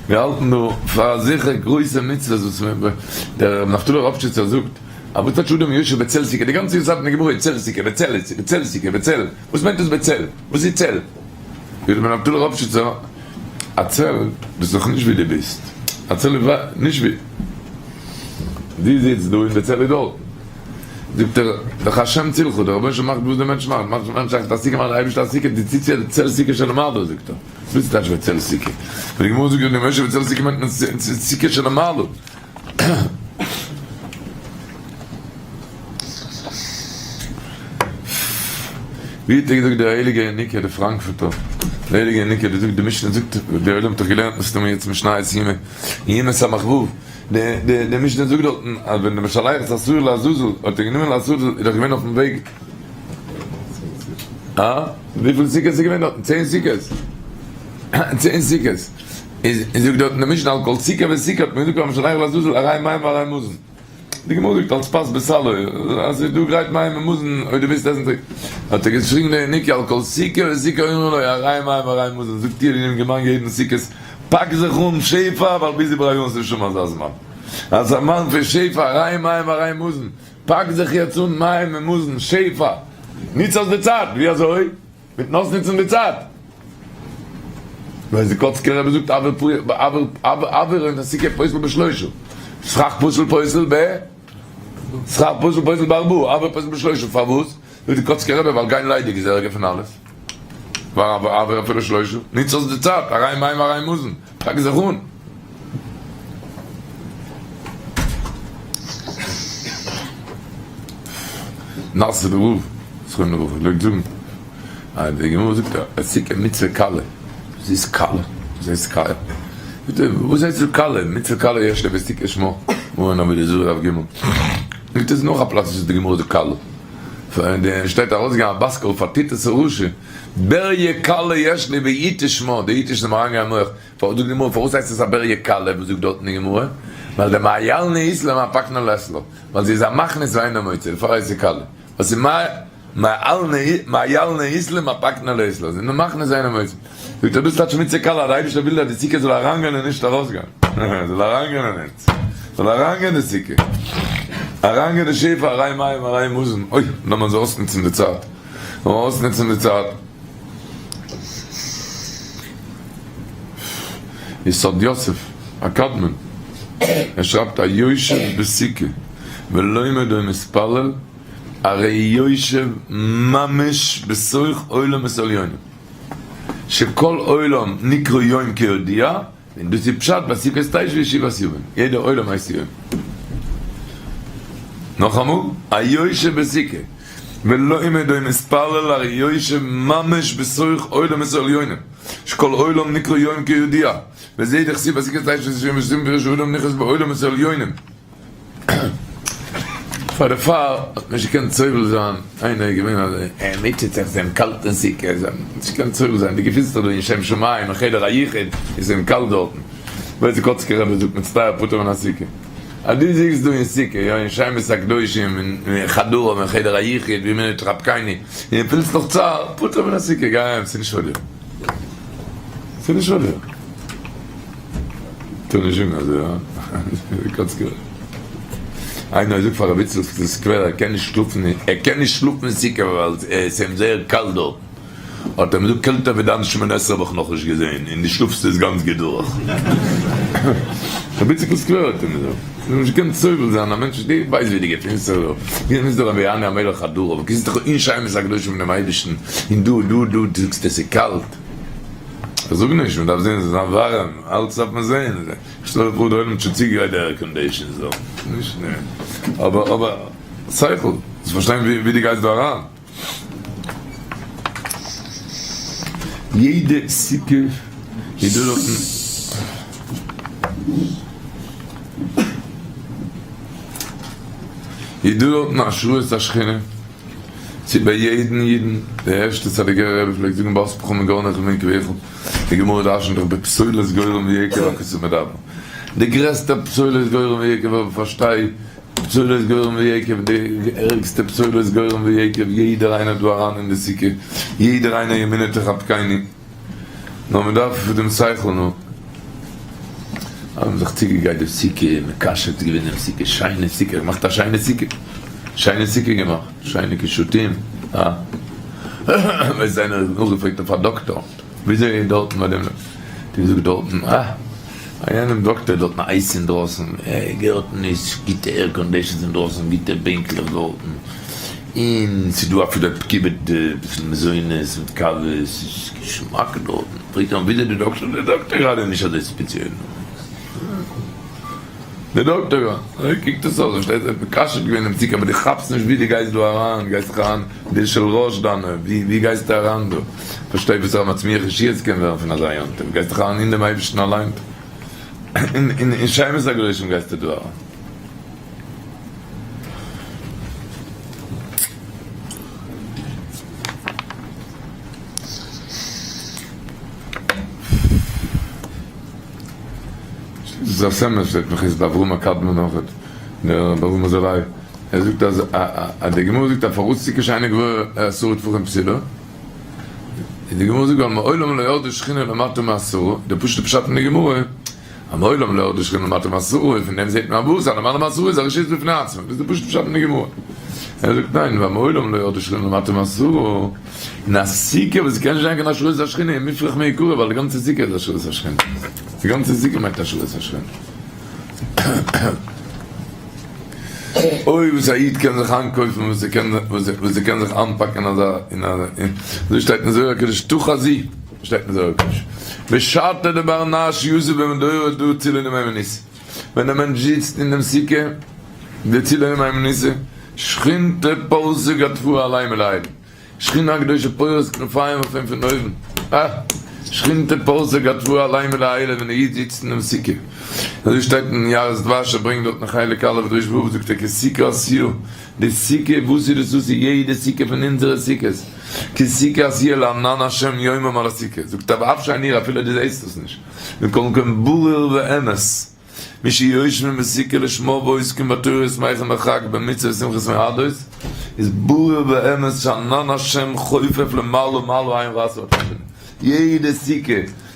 מיר האלטן דא פאר אזעלכע גרויסע מצוות וואס דער רבי נפתלי ראפשיצער זאגט, אז וואס טייטש אדם יושב בצל סוכה, די גאנצע יסוד פון די גמרא איז צל סוכה, בצל בצל סוכה, בצל, וואס מיינט דאס בצל? וואס איז צל? זאגט רבי נפתלי ראפשיצער, א צל דאס איז דאך נישט ווי דו ביסט, א צל איז נישט ווי דו זיצט דא און די צל איז דארטן, זאגט ער, דאך השם צלך, דער רבונו של עולם מאכט וואס דער מענטש מאכט, מאכט דער מענטש א סוכה מאכט דער אייבערשטער א סוכה, דו ציסט צו די צל סוכה שלמעלה, זאגט ער, וואס טייטש בצל סוכה? ווען די גמרא זאגט אדם יושב בצל סוכה מיינט מען סוכה שלמעלה. ווי האט ער געזאגט דער הייליגער ינוקא דער פראנקפורטער, דער הייליגער ינוקא דער זאגט די משנה זאגט דער עולם האט דאך געלערנט מסתמא יעצט משניות יומא יומא סמך ו' די די די משנה זאגט דארטן אז ווען דער משלח את השעיר לעזאזל האט ער גענומען לעזאזל איז דאך געווען אויפן וועג אה? וויפיל סוכות איז געווען דארטן? צען סוכות צען סוכות איז זאגט דארטן די משנה על כל סוכה וסוכה האט מען געזאגט ביים משלח לעזאזל הרי מים והרי מזון. די גמרא זאגט אלס פת בסלו אז ס'איז דא גרייט מים און מזון אויב דו ווילסט עסן טרינק. האט ער געשריגן דער ינוקא על כל סוכה וסוכה אומרים לו הרי מים והרי מזון זאגט איר אינעם געמאנג יעדן סוכות פאק זיך אן שפע ווייל ביז איבער א יאר איז נישט דא אזא זמן אז א זמן פון שפע הרי מים והרי מזון פאק זיך יעצט אן מים און מזון שפע נוץ אויס די צייט ווי אזוי? מיטן אויסנוצן די צייט. ווי די קאצקער רבי זאגט אויר אין סוכה פוסל בשלושה, סכך פסול פוסל ב סכך פסול פוסל בארבעה, אויר פוסל בשלושה, פארוואס? זאגט די קאצקער רבי ווייל גיין ליידיג איז ערגער פון אלעס, ווייל אויר אפילו שלושה, נוץ אויס די צייט, אריין מים אריין מזון, פאק זיך אן. נאסער רב זכרונו לברכה פלעגט זאגן אז די גמרא זאגט אז סוכה מצוה קלה, וואס איז קלה? וואס הייסט קלה? זאגט ער וואס הייסט קלה? מצוה קלה יש לבסוכה שמה, גמרא אין עבודה זרה דף ג', זאגט ער איז נאך א פלאץ וואס די גמרא זאגט קלה, שטייט ארויסגעגאנגען א בת קול פאר טיטוס הרשע, בריה קלה יש לי ויתוש שמה, די יתוש איז אים אריינגעגאנגען אין מח, פארוואס זאגט די גמרא פארוואס הייסט עס א בריה קלה וואס זאגט דארטן די גמרא? ווייל דמעיילנא אית לה מהפקנא לית לה, ווייל זי איז א מכניס ואינו מוציא דערפאר הייסט זי קלה, ווייל ס'איז מעיילנא אית לה מהפקנא לית לה, זי איז נאר מכניס ואינו מוציא. זאגט ער דאס טייטש מצוה קלה אז די אייבערשטער וויל אז די סוכה זאל אריינגיין און נישט ארויסגיין, זאל אריינגיין אין אונז, זאל אריינגיין די סוכה, אריינגיין די שפע, הרי מים הרי מזון, אוי לאמיר זיך אויסנוצן די צייט, לאמיר אויסנוצן די צייט. יסוד יוסף הקדמון, ער שרייבט היושב בסוכה ולומד או מתפלל הרי יושב ממש בתוך עולמות עליונים שכל עולם נקרא יום כידוע, און דאס איז פשט בסוכות תשבו שבעת ימים, יעדע עולם הייסט יום. נאכאמאל, היושב בסוכה ולומד או מתפלל הרי יושב ממש בתוך עולמות עליונים, שכל עולם נקרא יום כידוע, וזה דכתיב בסוכות תשבו שבעת ימים פירוש העולם נכנס בעולמות עליונים. פאר דערפאר האט מען נישט געקענט סובל זיין, איינער איז געווען אזוי, ער מוטשעט זיך, ס'איז אים קאלט אין סוכה, ער האט נישט געקענט סובל זיין, דו געפינסט זיך דא אין שם שמים אין חדר היחוד, איז אים קאלט דארטן, ווייסט די קאצקער רבי זאגט מצטער פטור מן הסוכה, אז דו זיצסט דא אין סוכה, יא אין שמות הקדושים, אין חדרים, אין חדר היחוד, ווי מען תרפקני, און פילסט נאך צער, פטור מן הסוכה, גיי אהיים, ס'איז נישט פאר דיר, ס'איז נישט פאר דיר. טאר נישט זאגן אזוי, הא? קאצקער. איינער זאגט פאר רבי איצל פון סקווער ער קען נישט שלאפן, ער קען נישט שלאפן אין סוכה ווייל עס איז אים זייער קאלט דארט. האט ער אים געזאגט קעלטער ווי דיין שמונה עשרה האב איך נאכנישט געזען, און דו שלאפסט עס גאנץ גוט דורך. רבי איציקל סקווער האט אים געזאגט, דו האסט נישט געקענט סובל זיין א מענטש, דו ווייסט ווי דו געפינסט זיך דא, ווי איז דער רבי יעני המלך הדור, אבער קוקסט דיך אין שמות הקדושים פונעם אייבערשטן, און דא דא דא זאגסטו עס איז קאלט. איך זאג נישט, מען דארף זען עס זאל זיין ווארעם, אלץ דארף מען זען, איך שטעל זיך פאר דער עולם האט שוין צוגעגרייט די עירקאנדישאנס דא, נישט אבער אבער שכל, זאלסט פארשטיין ווי דו גייסט דא אריין. יעדע סוכה איז דא דארטן. איז דא דארטן השראת השכינה, צו ביי יעדן אידן, דער ערשטער סאדיגערער רבי פלעגט זאגן באספך מגרנך ומנקביך, די גמרא דרשנ'ט דאך בפסולת גורן ויקב הכתוב מדבר, די גרעסטע פסולת גורן ויקב אבער פארשטיי פסולת גורן ויקב, די ערגסטע פסולת גורן ויקב, יעדער איינער דא אריין אין די סוכה, יעדער איינער ימינו תחבקני, נאר מען דארף דעם שכל נו. האבן זיך צוגעגרייט די סוכה, מקשט געווען דעם סוכה, שיינע סוכה, געמאכט א שיינע סוכה, שיינע סוכה געמאכט, שיינע קישוטים, אה. ווייסט איינער האט נאכגעפרעגט אויף א דאקטאר, וויאזוי איז דארטן ביי דעם, האט ער געזאגט דארטן, אה, ביי יענעם דאקטאר איז דארטן הייס אינדרויסן, דארטן איז גוטע עירקאנדישאנס אינדרויסן, גוטע בענקלעך דארטן, און ס'איז דא אפילו כיבוד אביסל מזונות מיט קאווע, ס'איז געשמאק דארטן, פרעגט ער אים וויאזוי די דאקטער, די דאקטער גראדע איז נישט אזוי ספעציעל, די דאקטער גראדע, אזוי קוקט עס אויס, פארשטייסט, ער האט מקשט געווען דעם צוק, אבער דו כאפסט נישט ווי דו גייסט דא אריין, גייסט זיך אריין די של ראש דיינע, ווי גייסטו אריין דא, פארשטיי וואס א מצמיח ישועות קען ווערן פון אזא יום טוב, גייסט דיך אריין אין דעם אייבערשטן אליין, אין שמות הקדושים גייסטו דא אריין. ס'איז א סמל שטייט נאך איז ביי אברהם הקדמון אויכעט, דער אברהם אזולאי, ער זאגט אז אז די גמרא זאגט אז פארוואס סוכה שאינה גבוהה עשרה טפחים פסולה, די גמרא זאגט ווייל מעולם לא ירדה שכינה למטה מעשרה, די פשוטע פשט פון די גמרא, אז מעולם לא ירדה שכינה למטה מעשרה, און פון דעם זעט מען אז וואס? אז למעלה מעשרה איז א רשות בפני עצמו, דאס איז די פשוטע פשט פון די גמרא. ער זאגט ניין, ווייל מעולם לא ירדה שכינה למטה מעשרה, און א סוכה וואס קען נישט זיין קיין השראת השכינה איז מופרך מעיקרא ווייל די גאנצע סוכה איז השראת השכינה. די גאנצע סוכה מיינט השראת השכינה. אוי וואס א איד קען זיך איינקויפן וואס ער קען וואס ער קען זיך איינפאקן אזא אין א אזוי שטייט אין זוהר הקדוש תא חזי שטייט אין זוהר הקדוש בשעתא דבר נש יתיב במדורא דא צילא דמהימנותא ווען דער מענטש זיצט אין דעם סוכה די צילא דמהימנותא שכינתא פרסא גדפהא עליה מלעילא שכינה הקדושה פורס כנפיים אויף אים פון אויבן, אה! שכינתא פרסא גדפהא עליה מלעילא ווען דער איד זיצט אינעם סוכה. אזוי שטייט אין יערות דבש, ער ברענגט דארט אין חלק א' דרוש ו' זאגט ער כי סוכה עשויה, די סוכה, וואס איז דאס וואס איז יעדע סוכה פון אונזערע סוכות, כי סוכה עשויה לענן השם יומם על הסוכה, זאגט ער ואף שאיני רואה אפילו דו זעסט עס נישט, מכל מקום ברור ואמת. מי שיושבים בסוכה לשמה ועוסקים בתורה ושמחים בחג במצוה ושמחת מועדות, איז ברור באמת שענן השם חופף למעלה מעלה עין ראתה ותשמע. יעדע סוכה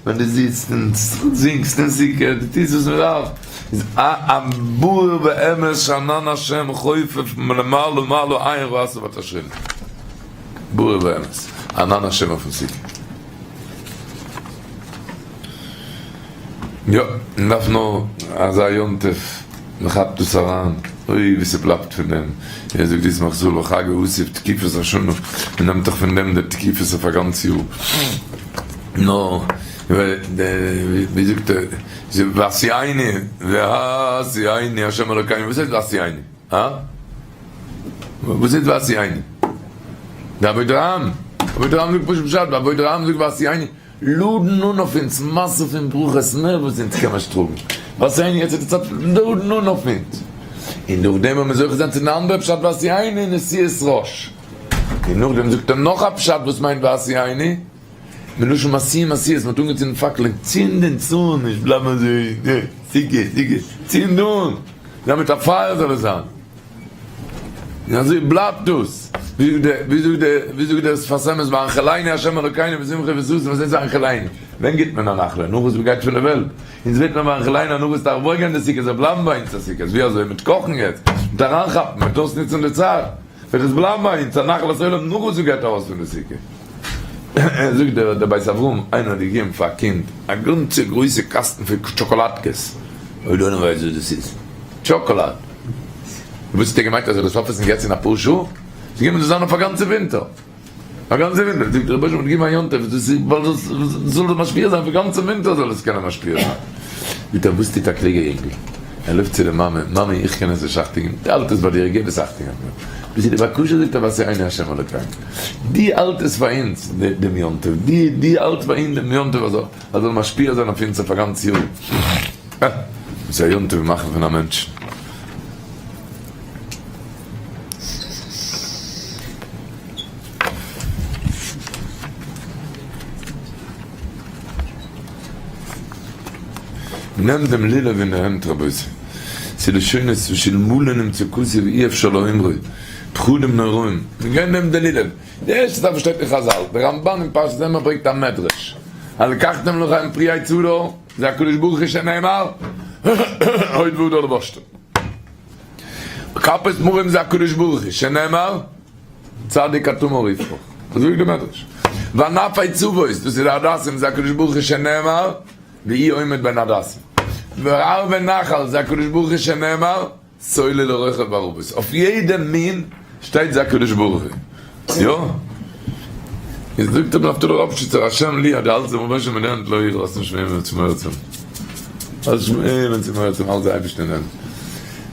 ווען דו זיצט און זינגסט אין סוכה, דו טוסט וואס מען דארף, איז א א ברור באמת שענן השם חופף למעלה מעלה עין ראתה ותשמע. ברור באמת. ענן השם אויפן סוכה. יא, מען דארף נאר אזא יום טוב, מען כאפט דאס אריין, אוי ווי ס'בלייבט פון דעם, ווי ער זאגט ישמח ישראל בחג האסיף תקיפות השנה, מען נעמט דאך פון דעם די תקיפות אויף א גאנץ יאר, נאר ווי זאגט ער, והשיאני, והשיאני השם אלוקינו, וואס הייסט והשיאני? הא? וואס הייסט והשיאני? די אבודרהם, אבודרהם זאגט פשוט פשט, אבודרהם זאגט והשיאני. לאדן אן אויף אונז משא פון ברכות מער וואס אונז קען מען טראגן, והשיאנו יעצט איז די צייט פון לאדן אן אויף אונז, און נאכדעם ווען מיר זוכה זיין צו די אנדערע פשט והשיאנו נשיאת ראש, און נאכדעם זאגט ער נאך א פשט וואס מיינט והשיאנו, מלשון משיאין משואות, מען האט אנגעצינדן פאקלען, צינד אונז אן, נישט בלייבן אזוי, סוכה, סוכה, צינד אן, זיי מיט א פייער זאל עס זיין. און אזוי בלייבט דאס. ווי זאגט דער שפת אמת והנחילנו ה' אלוקינו בשמחה ובששון, וואס הייסט והנחילנו? ווען גיבט מען א נחלה? נאך וואס מ'גייט פון די וועלט? אונז בעט מען והנחילנו נאך וואס ס'דארף אוועקגיין די סוכה זאל בלייבן ביי אונז א סוכה, ווי אזוי? מיט קאכן יעצט? מיט אריינכאפן? מיט אויסנוצן די צייט? וועט עס בלייבן ביי אונז א נחלת עולם נאך וואס מ'גייט ארויס פון די סוכה. זאגט דער דער בית אברהם, איינער האט געגעבן פאר א קינד א גאנצע גרויסע קאסטן פון טשאקאלאדקעס, אויב דער עולם ווייסט וואס דאס איז, טשאקאלאד, וואס האט ער געמיינט אז ער וועט עס אויפעסן יעצט אין אפאר שעה? זיי געבן דאס זיין אויף א גאנצע ווינטער. א גאנצע ווינטער, זאגט דער רבוש"ע האט געגעבן א יום טוב, דאס איז ווייל דאס זאל דאס משפיע זיין פון גאנצע ווינטער זאל עס קענען משפיע זיין. זאגט ער וואס טוט א קלוגער יונגל, ער לויפט צו די מאמע, מאמי איך קען עס נישט אכטונג געבן, דו האלט עס ביי דיר, געב עס אכטונג אויף מיר, דאס איז די בקשה זאגט ער והשיאנו השם אלוקינו, דו האלט עס פאר אונז דעם יום טוב, דו דו האלט פאר אונז דעם יום טוב אז עס זאל משפיע זיין אויף אונז אויף א גאנץ יאר, אה, וואס א יום טוב מאכן פון א מענטש. נעם דעם לולב אין די הענט רבותי, ס'איז לשונות ושלמלא נמצא כתוב אי אפשר לאומרו, פחדים נוראים, מיר גייען נעמען די לולב, די ערשטע זאך וואס שטייט אין חזל, די רמבן אין פרשת אמור ברענגט א מדרש, הלקחתם לכם פרי עץ הדר, זה הקדוש ברוך הוא שנאמר, הוד והדר לבשתם. כפות תמרים זה הקדוש ברוך הוא שנאמר צדיק כתמר יפרח, אזוי זאגט די מדרש, וענפי צבות דאס איז די הדסים זה הקדוש ברוך הוא שנאמר והוא עומד בין הדסים, וערבי נחל זה הקדוש ברוך הוא שנאמר סולו לרוכב בערבות, אויף יעדע מין שטייט זה הקדוש ברוך הוא, יא? איז זאגט רבי נפתלי ראפשיצער השם לי אז די האלטסט דעם רבונו של עולם אין די הענט לא ירא האסט נישט וועמען צו מורא צו האבן, האסט נישט וועמען צו מורא צו האבן האלט די אייבערשטער אין די הענט,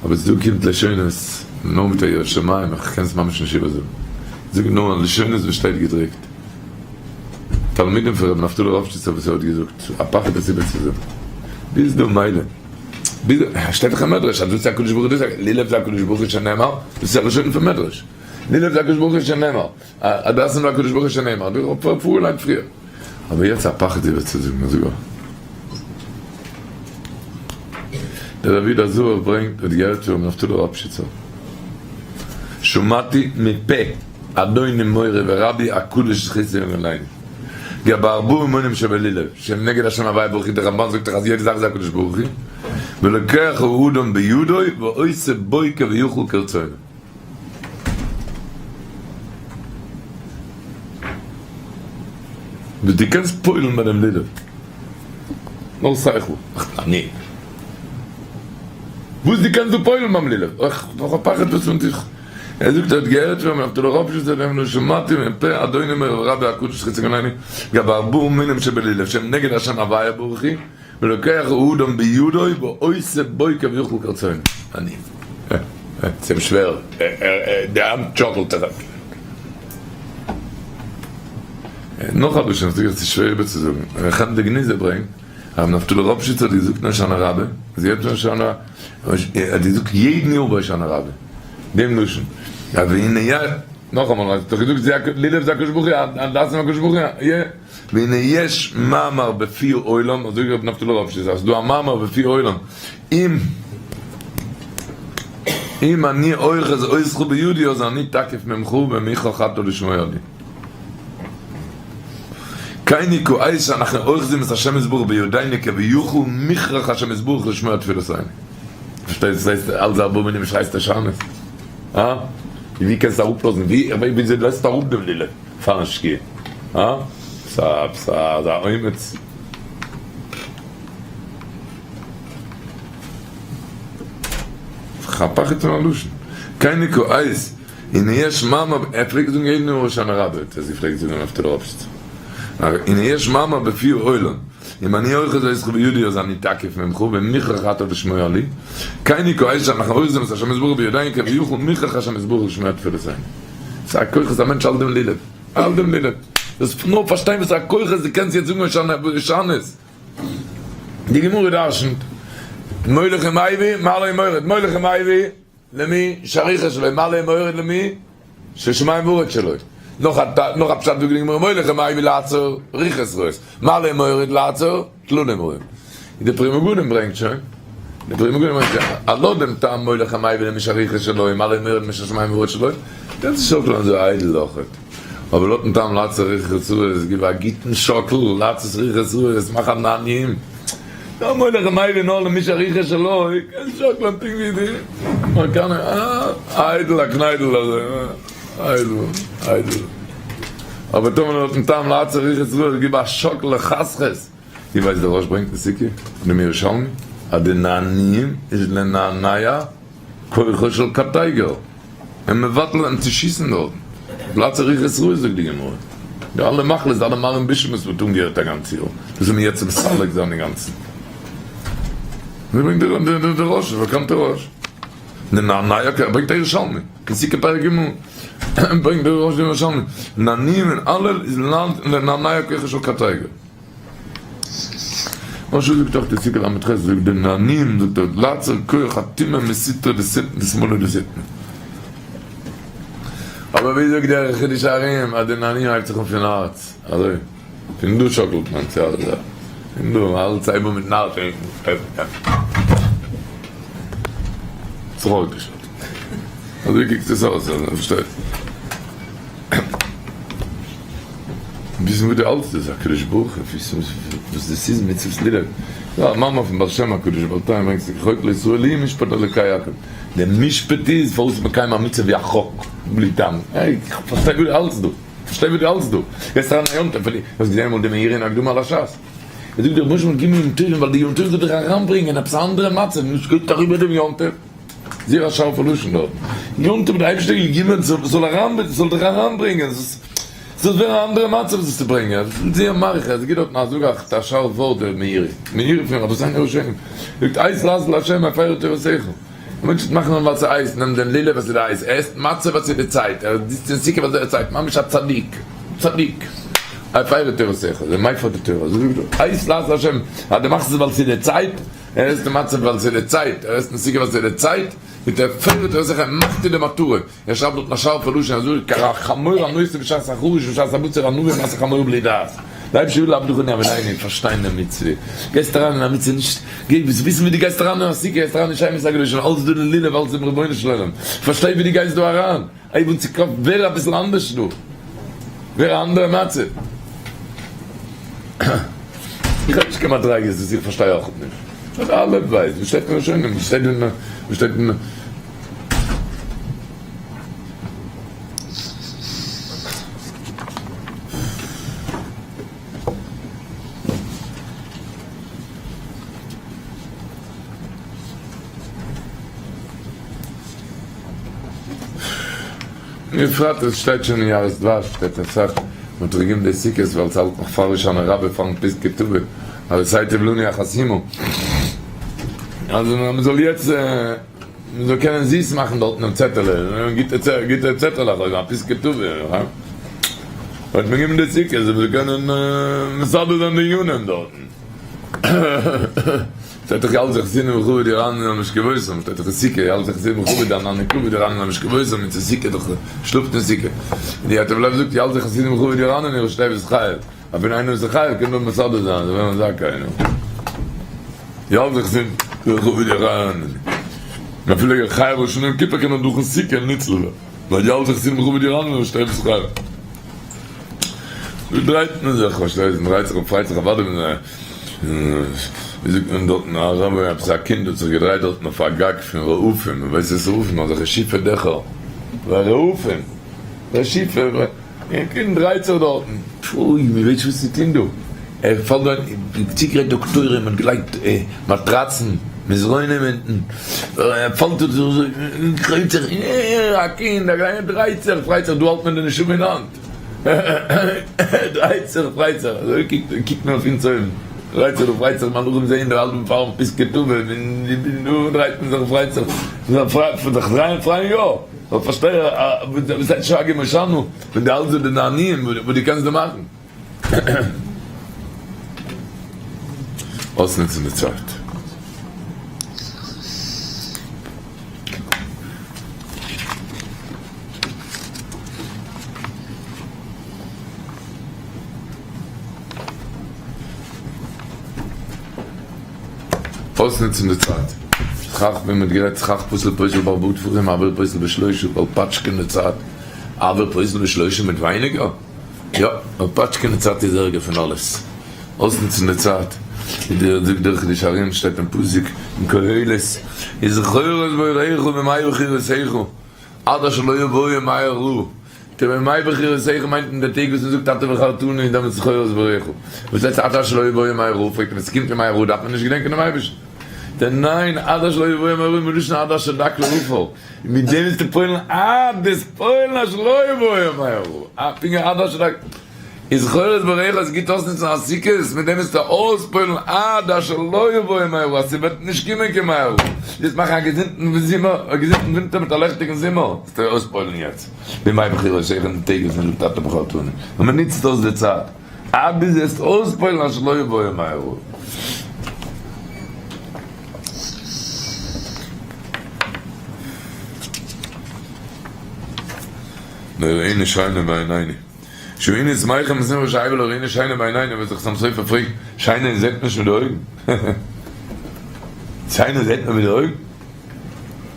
אבער דא קומט לשונות נאר מיט א יראת שמים איך קען עס ממש נישט איבערזאגן, זאג נאר לשונות וואס שטייט געדרוקט, תלמידים פון רבי נפתלי ראפשיצער וואס ער האט געזאגט, א פחד עס איבערצוזאגן, ביז דא מילא, ביז דא, שטייט דאך אין מדרש אז דאס איז הקדוש ברוך הוא דאס איז לולב זה הקדוש ברוך הוא שנאמר, דאס איז א לשון פון מדרש. לולב זה הקדוש ברוך הוא שנאמר, הדסים זה הקדוש ברוך הוא שנאמר, דו האב פארגעליינט פריער. אבער יעצט א פחד איבער צו זאגן אזוי גאר. דער רבי דער זוהר ברענגט האט געהערט פון רבי נפתלי ראפשיצער, שמעתי מפה אדוני מורי ורבי הקדוש זכותו יגן עלינו, גבי ארבעה מינים שבלולב, שהם נגד השם הוויה ברוך הוא, דער רמבן זאגט דאך אז יעדע זאך איז הקדוש ברוך הוא, ולוקח האדם בידו ועושה בו כביכול כרצונו. וואס דו קענסט פועל'ן ביי דעם לולב? נאר שכל. אני. וואס דו קענסט דא פועל'ן ביים לולב? איך האב א פחד וואס פון דיך. ער זאגט ער האט געהערט פון רבי נפתלי ראפשיצער וועם לא שמעתי מפה אדוני מורי ורבי הקדוש זכותו יגן עלינו גבי ארבעה מינים שבלולב שהם נגד השם הוויה ברוך הוא ולוקח האדם בידו ועושה בו כביכול כרצונו. אני. ס'איז שווער, די האנט שאקלט זיך. נאך א לשון, כ'זאג עס איז שווער איבערצוזאגן, ר' חיים די גניזה ברענגט, הרב נפתלי ראפשיצער האט געזאגט אין הושענא רבה, אז יעדן הושענא, ער האט געזאגט יעדן יאר ביי הושענא רבה, דעם לשון, אז והנה י, נאכאמאל, ער האט דאך געזאגט לולב זה הקדוש ברוך הוא, הדסים הקדוש ברוך הוא, והנה יש מאמר בפי עולם, אזוי זאגט רבי נפתלי ראפשיצער, אז ס'איז דא א מאמר בפי עולם, אם אם אני אוחז אותך בידי אז אני תקיף ממך ומוכרח אתה לשמוע לי. כן הוא כעת שאנחנו אוחזים את השם יתברך בידינו כביכול מוכרח השם יתברך לשמוע תפילותינו. פארשטייסט וואס הייסט אלזא ארבעה מינים שרייסט הושענות? הא? ווי קענסטו אראפלאזן? ווי וויאזוי לאזטו אראפ דעם לולב פארן שקיעה? הא? ס'איז א אומץ. כ'האב פחד פון א לשון. קיינער כעת הנה יש מאמר ער פלעגט זאגן יעדן יאר הושענא רבה האט ער געפלעגט זאגן אויף תל-אביב הנה יש מאמר בפי העולם אם אני אוחז אותך בידי אז אני תקיף ממך ומוכרח אתה לשמוע לי קיינער כעת שאנחנו אוחזים את השם יתברך בידינו כביכול מוכרח השם יתברך לשמוע תפילותינו ס'איז א כח אז א מענטש האלט דעם לולב האלט דעם לולב דאס נאר פארשטיין וואס א כח אז דו קענסט יעצט זאגן הושענות די גמרא דרשנ'ט, מוליך ומביא, מעלה ומוריד, מוליך ומביא למי שהרוחות שלו, מעלה ומוריד למי ששמים וארץ שלו. נאך א נאך א פשט זאגט די גמרא, מוליך ומביא לעצור רוחות רעות, מעלה ומוריד לעצור טללים רעים. די פרי מגדים ברענגט שוין. די פרי מגדים מיינט אז לויט דעם טעם מולך המביא למשך ריחו שלו ומעלה מרד משך שמים וארץ שלו, קענסטו שאקלען אזוי איידל אויכעט, אבער לויטן טעם לעצה ריחו צרות גיב א גוטן שאקל, לעצת ריחו צרות מאך א נענועים, לא מולך המביא נאר למשך ריחו שלו, קענסט שאקלען פונקט ווי די אמעריקאנער, אה, איידל א קניידל אזוי, איידל, איידל, אבער טאמער לויטן טעם לעצה ריחו צרות גיב א שאקל לחסכס. דו ווייסט דער ראש ברענגט אין סוכה פון דעם ירושלמי אז די נענועים איז לנענע כוחו של קטיגור און מבטל אים צו שיסן דארטן בלאט רוחות רעות זאגט די גמרא די אלע מחלות די אלע מרעין בישין וואס מ'האט אנגעהערט א גאנץ יאר דאס זאל מען יעצט מסלק זיין אינגאנצן אזוי ברענגט דער ראש א באקאנטער ראש לנענע ער ברענגט א ירושלמי אין סוכה פרק ג' ברענגט דער ראש דעם ירושלמי נענועים און הלל איז לנענע כוחו של קטיגור. רשי זאגט אויך די סוכה ל"ח זאגט די נענועים זאגט ער לעצר כח הטומאה מסיטרא דשמאלא דשטנא. אבער ווי זאגט דער חידושי הרי"ם אז די נענועים הייבט זיך אן פון הארץ אזוי פון דא שאקלט מען צו אזוי פון דא האלט הייב אן מיטן הארץ זיך אויפגעשטעלט אזוי קוקט עס אויס פארשטייט. וויסן וואס דו האלטסט איז הקדוש ברוך הוא, וויסן וואס דאס איז מצוות לולב, יא א מאמר פון בעל שם הקדוש בעל תניא ברענגט זיך חוק לישראל הוא משפט אלוקי יעקב, דער משפט איז פארוואס איז מקיים א מצוה ווי א חוק בלי טעם, איך פארשטיי וואס דו האלטסט דא, פארשטיי וואס דו האלטסט דא, גייסט אריין א יום טוב, האסט געזען אמאל די מאירי אין הקדמה על הש"ס? ער זאגט דער רבונו של עולם האט געגעבן יום טובים ווייל די יום טוב זאל דיך אריינברענגען עפעס א אנדערע מצב, נישט גייט אריבער דעם יום טוב. זייער א שארפע לשון דארט. יום טוב האט די אייבערשטער געגעבען זאל אריין זאל דיך אריינברענגען זאל ווערן א אנדערע מצב זאלסטו ברענגען זייער מאריך ער גיט דארטן א זאג א שארף ווארט דער מאירי מאירי פון רבותינו הראשונים זאגט עת לעשות לה' הפרו תורתך א מענטש וועט מאכן ווייל ס'איז הייס נעמט דעם לולב וואס איז הייס ער עסט מצה ווייל ס'איז די צייט ער זיצט אין סוכה ווייל ס'איז די צייט ממש א צדיק צדיק הפרו תורתך איז ער מפר די תורה אזוי זאגט ער עת לעשות לה' אז דו מאכסט עס ווייל ס'איז די צייט ער עסט די מצה ווייל ס'איז די צייט, ער עסט די סוכה ווייל ס'איז די צייט, מיט דער פערטע ער זיך ער מאכט איר די מטרה, ער שרייבט דארטן א שארפע לשון אזוי כחמור הנושא בשעת החריש ובשעת הבציר ענבים מעשה חמור בלי דעת, די אייבערשטער וויל עבדך אני הבינני פארשטיין די מצוה, גייסט אריין אין א מצוה נישט גיי ווילסט וויסן ווי דו גייסט אריין אין א סוכה גייסט אריין אין שמות הקדושים אלץ דא לולב אלץ דעם רבונו של עולם, פארשטיי ווי דו גייסט דא אריין. הייב אן צו קלאפן, ווער אביסל אנדערש דא, ווער א אנדערע מצב. איך האב נישט קיין מדריגות וואס איך פארשטיי אויך נישט. אלע ווייסט, וואס שטייט אין ראשונים, וואס שטייט אין, וואס שטייט אין. בפרט עס שטייט שוין אין יערות דבש שטייט אסאך מען האט זיך געגעבן די סוכות ווייל ס'האלט נאך פאר הושענא רבה פארן פסקי טבע אז עס הייטב לנו החסימה אז מען זאל יעצט מען זאל קענען זיס מאכן דארטן דעם צעטעלע גוטע גוטע צעטעלעך אויף א פסקי טבע האט מען געגעבן די סוכות אז מען זאל קענען מסדר זיין די ענינים דארטן. שטייט דאך יעלזו חסידים וכבוד ירננו על משכבותם, שטייט דאך אין סוכה, יעלזו חסידים וכבוד ענני כבוד ירננו על משכבותם, מיט די סוכה דאך שלאפט אין סוכה. און די ייטב לב זאגט יעלזו חסידים וכבוד ירננו ראשי תיבות חייב, אפילו איינער וואס איז חייב קען דאך מסדר זיין, זיי ווערן זכאי, נו. יעלזו חסידים וכבוד ירננו. אפילו חייב ראש השנה יום כיפור קען ער דורכן סוכה ניצל ווערן. ווייל יעלזו חסידים וכבוד ירננו ראשי תיבות חייב. דא דרייט מען זיך, פארשטייסט, מען דרייט זיך און פרייט זיך אוודאי מיט זיי. ווי זאגט מען דארטן, א רבי, עפעס א קינד האט זיך געדרייט דארטן אויף א גג פון רעפים, מען ווייסט וואס איז רעפים, אזעלכע שיפע דעכער, רעפים, שיפע, און קינד דרייט זיך דארטן, פוי, מען ווייסט נישט וואס צו טון דא, ער פאלט דא אין, צוגרייט דאקטוירים, מען האט געלייגט מאטראצן, מזרונים אונטן, ער פאלט דא, דרייט זיך, א קינד, א קליינער דרייט זיך, פרייט זיך, דא האלט מען די נשמה אין האנט. דרייט זיך פרייט זיך, אזוי קוקט מען אויף אונז אויבן, דרייט זיך דא פרייט זיך, מלאכים זעהן דער האלבן פארן פסקי טבע, און דא דרייט מען זיך פרייט זיך, זיך דרייען פרייען יא, אבער פארשטיי וואס הייסט שגים הושענא, ווען דו האלטסט דא די נענועים וואס דו קענסט דא מאכן. אויסנוצן די צייט. אויסנוצן די צייט. סכך ווי מ'האט גערעדט סכך פסול פוסל בארבעה טפחים אויר פוסל בשלושה ווייל פאטשקען די צייט אויר פוסל בשלושה מיט ווייניגער יא ווייל פאטשקען די צייט איז ערגער פון אלעס אויסנוצן די צייט ווי דער זאגט דער חידושי הרי"ם שטייט אין פסוק אין קהלת וזכור את בוראך בימי בחירתך עד אשר לא יבואו ימי הרעה בימי בחירתך מיינט אין די טעג וואס מען זאגט אתה בחרתנו און דעמאלטס זכור את בוראך. וואס הייסט עד אשר לא יבואו ימי הרעה? פרעגט מען, עס קומט ימי הרעה דארף מען נישט געדענקען דעם אייבערשטן? דער ניין עד אשר לא יבואו ימי הרעה מלשון עד אשר דק לעפר, און מיט דעם איז צו פועל'ן עד דאס פועל'ן אשר לא יבואו ימי הרעה, פונקט ווי עד אשר דק. איז זכור את בוראך איז גוט אויסנוצן א סוכות, מיט דעם וועסטו אויספועלן עד אשר לא יבוא ימי הרעה אז ס'וועט נישט קומען קיין ימי הרעה, וועסט מאכן א געזונטן זומער, א געזונטן ווינטער מיט א לעכטיגן זומער, וועסטו אויספועלן יעצט בימי בחירותיך אין די טעג וואס מ'זאגט אתה בחרתנו, און מ'נוצט אויס די צייט עד ביז וועסט אויספועלן אשר לא יבוא ימי הרעה. נראינו שינה בעינינו. שהיינו שמחים בשמחה שהיו ולא ראינו שינה בעינינו וואס דער חתם סופר פרעגט, שינה זעט מען נישט מיט די אויגן? שינה זעט מען מיט די אויגן?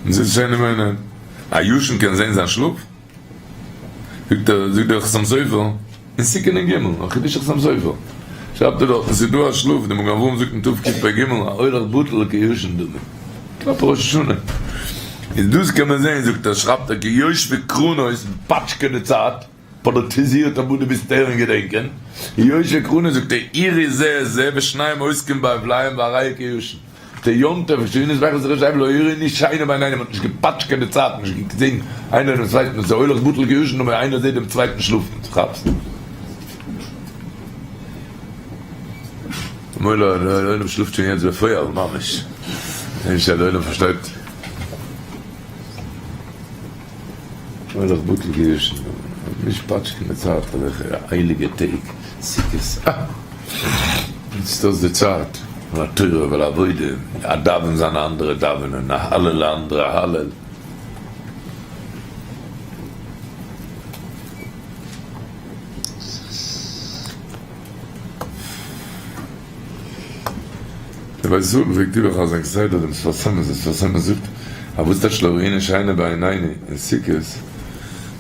און זעט שינה בעינינו. א ישן קען זען זיין שלאף? זאגט ער, זאגט דער חתם סופר, אין סוכה נ ג, א חידוש חתם סופר, שרייבט ער דארטן, ס'איז דא א שלאף, די מגן אברהם זאגט אין תקפ ג, א הולך בטל כישן דמי. קנאפע ראש השנה. איז דאס קען מען זען, זאגט ער, שרייבט ער, כי יושבי קרנות פאטשקען די צייט, פאליטיזירט אבו די ביסט ער און געדענקען, יושבי קרנות זאגט ער, עירי זה את זה ושניים עוסקים בהבליהם והראיה כישן. דער יום טוב איז שוין איז וועכער זיך נישט לא עירי נישט שיינע ביינאיינעם האט נישט געפאטשקעט די צייט נישט געזען איינער דעם צווייטן עס איז הולך בטל כישן אבער איינער זעט דעם צווייטן שלאפן כאפסט. מילא דער עולם שלאפט שוין יעצט בפועל ממש, נישט אז דער עולם פארשטייט. הולך בטל כישן, נישט פאטשקען די צייט אזעלכע הייליגע טעג, סוכות, אה! נוצט אויס די צייט, לתורה ולעבודה, א דאווען זיין א אנדערע דאווענען, א הלל א אנדערע הלל. דער בית ישראל פלעגט איבערחזר'ן כסדר דעם שפת אמת, דער שפת אמת זאגט אז וואס טייטש לא ראינו שינה בעינינו אין סוכות,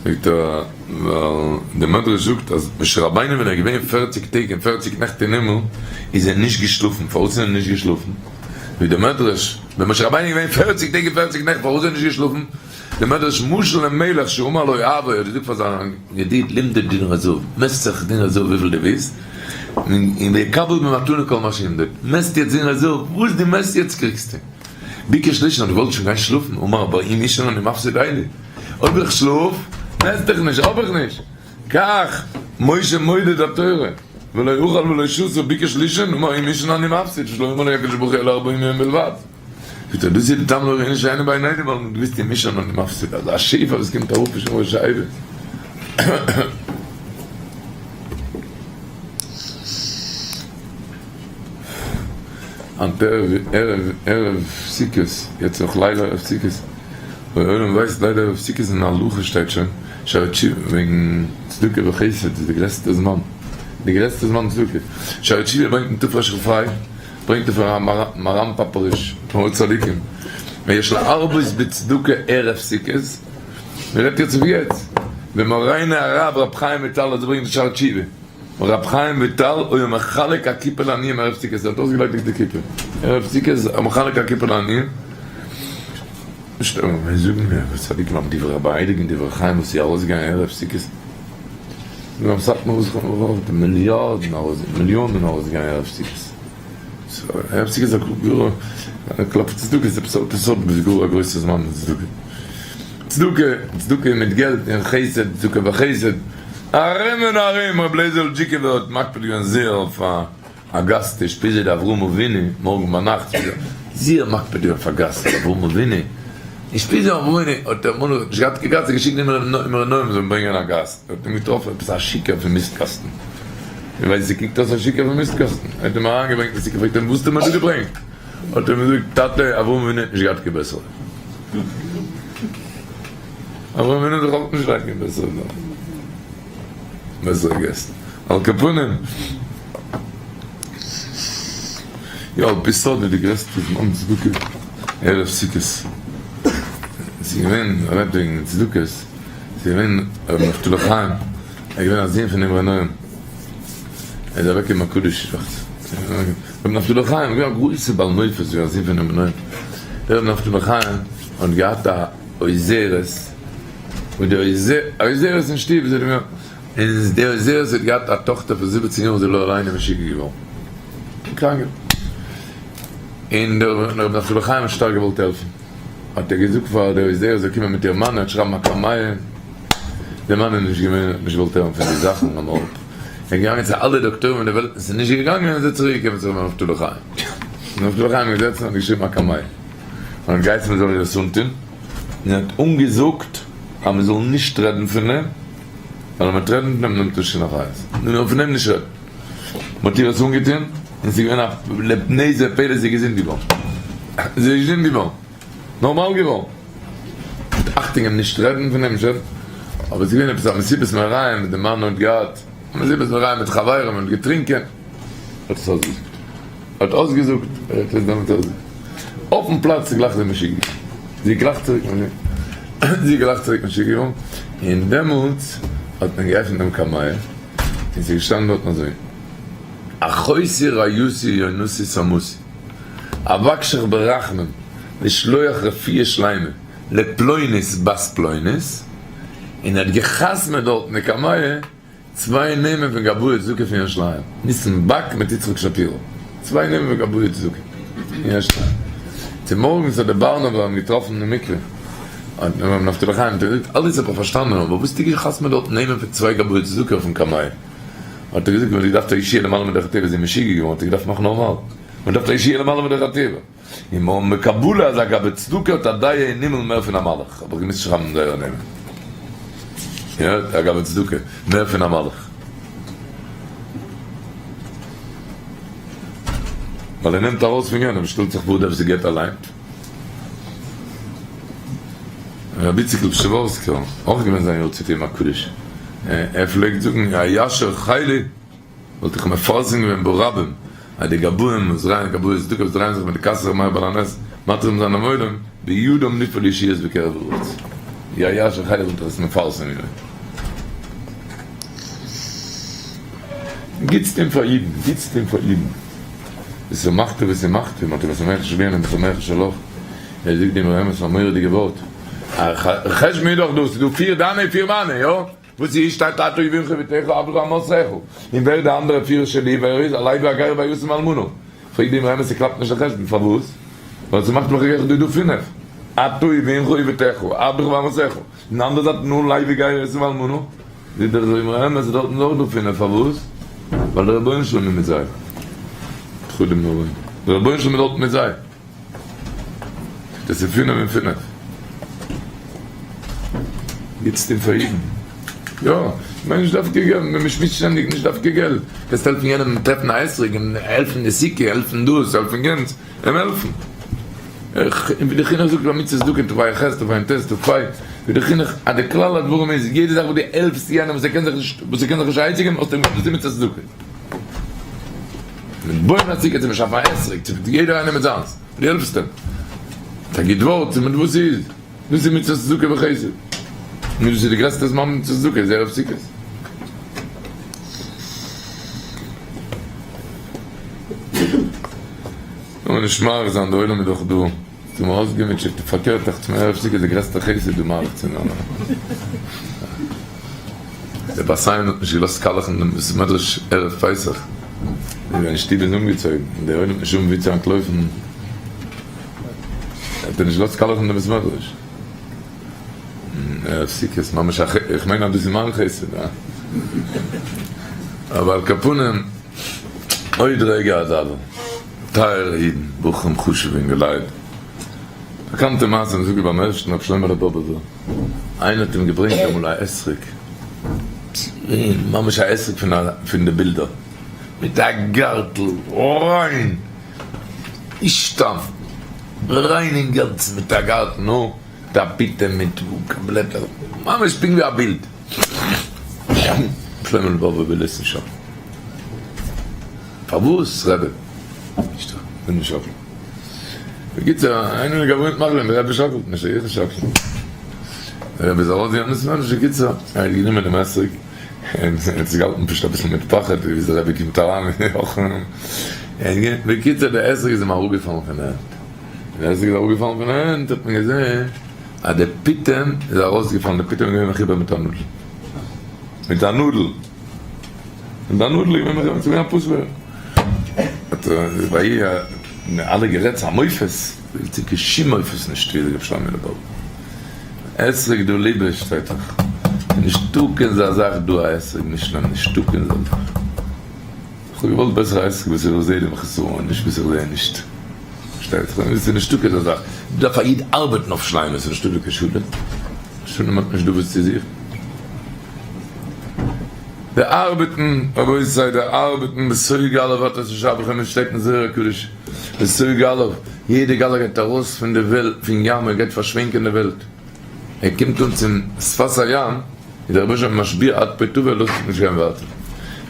זאגט ער ווייל דער מדרש זאגט אז משה רבינו ווען ער איז געווען פערציג טעג און פערציג נעכט אין הימל איז ער נישט געשלאפן, פארוואס איז ער נישט געשלאפן? זאגט דער מדרש ווען משה רבינו איז געווען פערציג טעג און פערציג נעכט פארוואס איז ער נישט געשלאפן? דער מדרש משל למלך שאמר לאוהבו האט געזאגט פאר זיין ידיד למדוד דינרי זהב, מעסט זיך דינרי זהב וויפיל דו ווילסט, און ויקבל במתנה כל מה שימדוד, מעסט יעצט דינרי זהב, וואס דו מעסט יעצט קריגסטו. ביקש לישון האט געוואלט שוין גיין שלאפן, אמר אבער אם אישן אני מפסיד עיני, אויב איך שלאף מעסט איך נישט, האב איך נישט, כך משה מודד התורה, ולא אכל ולא שתה, ביקש לישון, אמר אם אישן אני מפסיד, שלא אמר לי הקדוש ברוך הוא אלא ארבעים יום בלבד. זאגט ער דאס איז די טעם לא ראינו שינה בעינינו ווייל מ'האט געוויסט אם אישן אני מפסיד אזא שפע וואס קומט אראפ פון שמאל שעיבה. היינט ערב ערב ערב סוכות יעצט נאך ליל ערב סוכות דער עולם ווייסט ליל ערב סוכות אין הלכה שטייט שוין שערי תשובה וועגן צדקה וחסד איז די גרעסטע זמן די גרעסטע זמן צדקה שערי תשובה ברענגט אין תרכ"ה ברענגט ער פון מהר"ם פאפעריש פון אור צדיקים, ויש להרבות בצדקה ערב סוכות, מען רעדט יעצט אויף יעצט, ומורינו הרב ר' חיים וויטאל אזוי ברענגט די שערי תשובה, ר' חיים וויטאל היה מחלק הקופה לעניים ערב סוכות, ער האט אויסגעליידיגט די קופה ערב סוכות, היה מחלק הקופה לעניים, נישט און זאגן מיר וואס צדיקים האבן דברי רבי הייליגן דברי חיים וואס איז ארויסגעגאנגען ערב סוכות, ביים סאטמאר רב זכרונו לברכה האט מיליארדן ארויס מיליאנען ארויסגעגאנגען ערב סוכות, סאו ערב סוכות איז א גאר א קלאפ צדקה איז עפעס עפעס סארט איז גאר א גרויסע זמן אין צדקה, צדקה צדקה מיט געלט און חסד צדקה וחסד ארום און ארום ר' לייזער'ל דזשיקובער האט מקפיד געווען זייער אויף א א גאסט טיש פיזי דאברהם אבינו, מארגן ביינאכט איז ער זיער מקפיד געווען פאר גאסט אברהם אבינו, און שפיזי אברהם אבינו האט ער אמאל נישט געהאט קיין גאסט, ער געשיקט אמרי נועם זאל ברענגען א גאסט, ער האט אים געטראפן עפעס א שיכור פון מיסט קאסטן, איר ווייסט ווי קוקט אויס א שיכור פון מיסט קאסטן, ער האט אים אריין געברענגט און געפרעגט אים וואס האסטו מיר דא געברענגט, האט ער אים געזאגט טאטע אברהם אבינו האט נישט געהאט קיין בעסערע. אברהם אבינו האט דאך אויך נישט געהאט קיין בעסערע בעסערע געסט. על כל פנים. יא, על פי סוד איז די גרעסטע זמן צדקה. ערב סוכות, ס'איז געווען, מ'רעדט וועגן צדקות, ס'איז געווען רבי נפתלי חיים, ער איז געווען א זון פון אמרי נועם, ער איז אוועק אין מקדש, רבי נפתלי חיים איז געווען א גרויסע בעל מופת, געווען א זון פון אמרי נועם, דער רבי נפתלי חיים האט געהאט א עוזרת, און די עוזרת אין שטוב, און די עוזרת האט געהאט א טאכטער פון זיבעצן יאר, זי איז לא עלינו משוגע געווארן, קראנק געווארן, און דער רבי נפתלי חיים האט שטארק געוואלט העלפן, האט ער געזאגט פאר די עוזרת זאל קומען מיט איר מאן, ער וועט שרייבן א קמיע, דער מאן איז נישט געווען, האט נישט געוואלט הערן פון די זאכן, אמאל ער איז געגאנגען צו אלע דאקטוירים אין די וועלט און ס'איז נישט געגאנגען, איז ער צוריק געקומען צו רבי נפתלי חיים, רבי נפתלי חיים איז געזעצן און האט געשריבן א קמיע, און האט געהייסן מען זאל איר עס אנטון, און ער האט אנגעזאגט אז מען זאל נישט רעדן פון אים, ווייל אז מען וועט רעדן פון אים נעמט ער שוין אחריות, מען זאל פון אים נישט רעדן. מען האט איר עס אנגעטון און ס'איז געווען א לפני זה פלא זי איז געזונט געווארן, זי איז געזונט געווארן, נארמאל געווארן. מיט אכטונג אים נישט רעדן פון אים, נישט רעדן, אבער ס'איז געווען עפעס א מסיבת מרעים וואס די מאן האט געהאט, א מסיבת מרעים מיט חברים און געטרינקען, האט עס אויסגעזאגט, האט אויסגעזאגט, ער האט עס דעמאלטס אויסגעזאגט, אויפן פלאץ איז גלייך זי משוגע געווארן, זי איז גלייך צוריק משוגע, זי איז גלייך צוריק משוגע געווארן, און דעמאלטס האט מען געעפנט דעם קמיע, און ס'איז געשטאנען דארטן אזוי, אחותי רעיתי יונתי תמתי, אבקשך ברחמים לשלוח רפואה שלימה לפלונית בת פלונית, און ער האט גע'חתמ'עט דארטן די קמיע, צוויי נעמען פון גבאי צדקה פון ירושלים, ניסן באק מיט יצחק שפירא, צוויי נעמען פון גבאי צדקה אין ירושלים. צומארגנס האט דער בארנאבער אים געטראפן אין מקווה, האט אים נפתלי חיים האט ער געזאגט, אלעס האב איך פארשטאנען, אבער וואס האסטו גע'חתמ'עט דארט נעמען פון צוויי גבאי צדקה אויפן קמיע? האט ער געזאגט, מען האט געדארפט א ישועה למעלה מדרך הטבע, זי איז משוגע געווארן, האט ער געדארפט מאכן נארמאל, מען דארף א ישועה למעלה מדרך הטבע. און מיר האבן בקבלה אז א גבאי צדקה האט א דעה אין הימל מער פון א מלאך, האב איך געמוזט שרייבן זייערע נעמען. יא, א גבאי צדקה מער פון א מלאך. ווייל ער נעמט ארויס פון יענעם, שטעלט זיך פאר דער וואס געבט אליין. רבי איציקל פשעווארסקער, אויך געווען זיין יארצייט יום הקדוש, ער פלעגט זאגן הישר חילי. וואלט איך מפרסם געווען ברבים אז די גבאים וואס דרייען גבאי צדקה וואס דרייען זיך מיט די קאסע ר' מאיר בעל הנס מתרים זיין דעם עולם בידם נפעל ישועות בקרב הארץ יא יישר חיל וואלט איך עס מפרסם געווען. גוטס טון פאר אידן, גוטס טון פאר אידן. ושמחת ושמחתם, אתה משמח שלי אני משמח שלך. ער זאגט דעם אמת א מורא'דיגע ווארט. חשבון איז דאך דא, ס'איז דא פיר דיינע און פיר מיינע, יא? וואס איז שטייט אתה יבימך ובתך עבדך אמתך, און ווער די אנדערע פיר שלי ווער איז הלוי הגר והיתום והאלמנה, פרעגט די אמרי אמת ס'קלאפט נישט די חשבון פארוואס? ווייל ס'מאכט מיך איך דא דא פינף אתה יבימך ובתך עבדך ואמתך, און די אנדערע זייט נאר לוי גר יתום ואלמנה, זאגט דער אמרי אמת ס'דארט איז אויך דא פינף פארוואס? ווייל דער רבונו של עולם איז מיט זיי, דער רבונו של עולם איז דארט מיט זיי. דאס איז פינף און פינף. גוטס טון פאר אידן. יא, כ'מיין נישט דווקא געלט, מען שמועסט שטענדיג נישט דווקא געלט. קענסט העלפן יענעם טרעפן א אתרוג, אים העלפן די סוכה, העלפן דאס, העלפן יענץ, אים העלפן. ווי די חינוך זאגט ביי מצות צדקה תפ ח תפ ט תפ ווי די חינוך אז די כלל הדברים איז יעדע זאך וואס דו העלפסט יענעם וואס ער קען זיך נישט וואס ער קען זיך נישט א עצה געבן האסטו אים געהאלפן דאס איז מצות צדקה. מיט בויען א סוכה צו באשאפן א אתרוג צו יעדער איינער מיט זיינס, דו העלפסט אים מיט א גוט ווארט צו מיט וואס ס'איז, דאס איז מצוות צדקה וחסד, און דאס איז די גרעסטע זמן מצוות צדקה איז ערב סוכות. לאמיר נישט מאריך זיין, די עולם איז דאך דא צום אויסגעמוטשעט, פארקערט דאכט מיר ערב סוכות איז די גרעסטע חסד דא מאריך צו זיין. דער בת עין האט נישט געלאזט קאלעכן דעם בית מדרש ערב פסח, און זיין שטוב איז אנגעצויגן, און דער עולם האט נישט האבן וואו צו אנטלויפן, האט ער נישט געלאזט קאלעכן דעם בית מדרש. ערב סוכות, ממש א ח, איך מיין אז דאס איז מיין חסד, הא? אבער על כל פנים, עוד רגע אדבר, טייערע אידן, בחורים חשוב'ע אינגעלייט, באקאנטע מעשה, מ'זאגט ביים ערשטן רבי שלמה'לע באבובער, איינער האט אים געברענגט אמאל א אתרוג, ממש א אתרוג פון א פון די בילדער, מיט א גארטל, ריין, נישט סתם, ריין אינגאנצן מיט א גארטל, נו, מיט א פיטע מיט בלעטער, ממש פונקט ווי א בילד. שלמה באבובער וויל עס נישט האבן. פארוואס רבי? נישטא, וויל נישט האבן. בקיצור, איינער איז געווארן מאכן, דער רבי שאקלט נישט, איך שאקל. דער רבי איז ארויסגעגאנגען פון בית מדרש, בקיצור, ער האט גענומען דעם אתרוג, און ער האט זיך געהאלטן פשוט אביסל מיט פחד, ווי דער רבי קומט אריין, בקיצור, דער אתרוג איז אים אראפגעפאלן פון די הענט. ווען דער אתרוג איז אראפגעפאלן פון די הענט, האט מען געזען אז דער פיטם איז ארויסגעפאלן, דער פיטם איז געווען מחובר מיט א נאדל. מיט א נאדל. מיט א נאדל איז געווען מחובר, ס'איז געווען א פסול'ער. האט ביי אלע גערעדט ס'איז א מופת, זאגט זי קיין שום מופת נישט ווי זאגט רבי שלמה לעבאוויטש. אתרוג דא ליבע שטייט דאך. נישטא קיין אזא זאך דא א אתרוג נישט נעמען נישטא קיין אזא זאך. איך האב געוואלט בעסער א אתרוג וואס איך זעה דעם חסרון נישט וואס איך זעה נישט. שטייט זיך און עס איז נישטא קיין אזא זאך. דארף א איד ארבעטן אויף שלימות, ס'איז נישטא דא קיין שלום. שלום האט נישט דא וואס צו זוכן. די ארבעטן, רבותי, די ארבעטן בסוג א' האט עס נישט אבער עס שטייט אין זוהר הקדוש בסוג א', יעדע גלח גייט ארויס פון די וועלט, פון ים, ער גייט פארשווענקען די וועלט, ער קומט אן צום שפת הים, איז דער רבוש ע משביע עד פה תבוא, לאזט דיך נישט גיין ווייטער.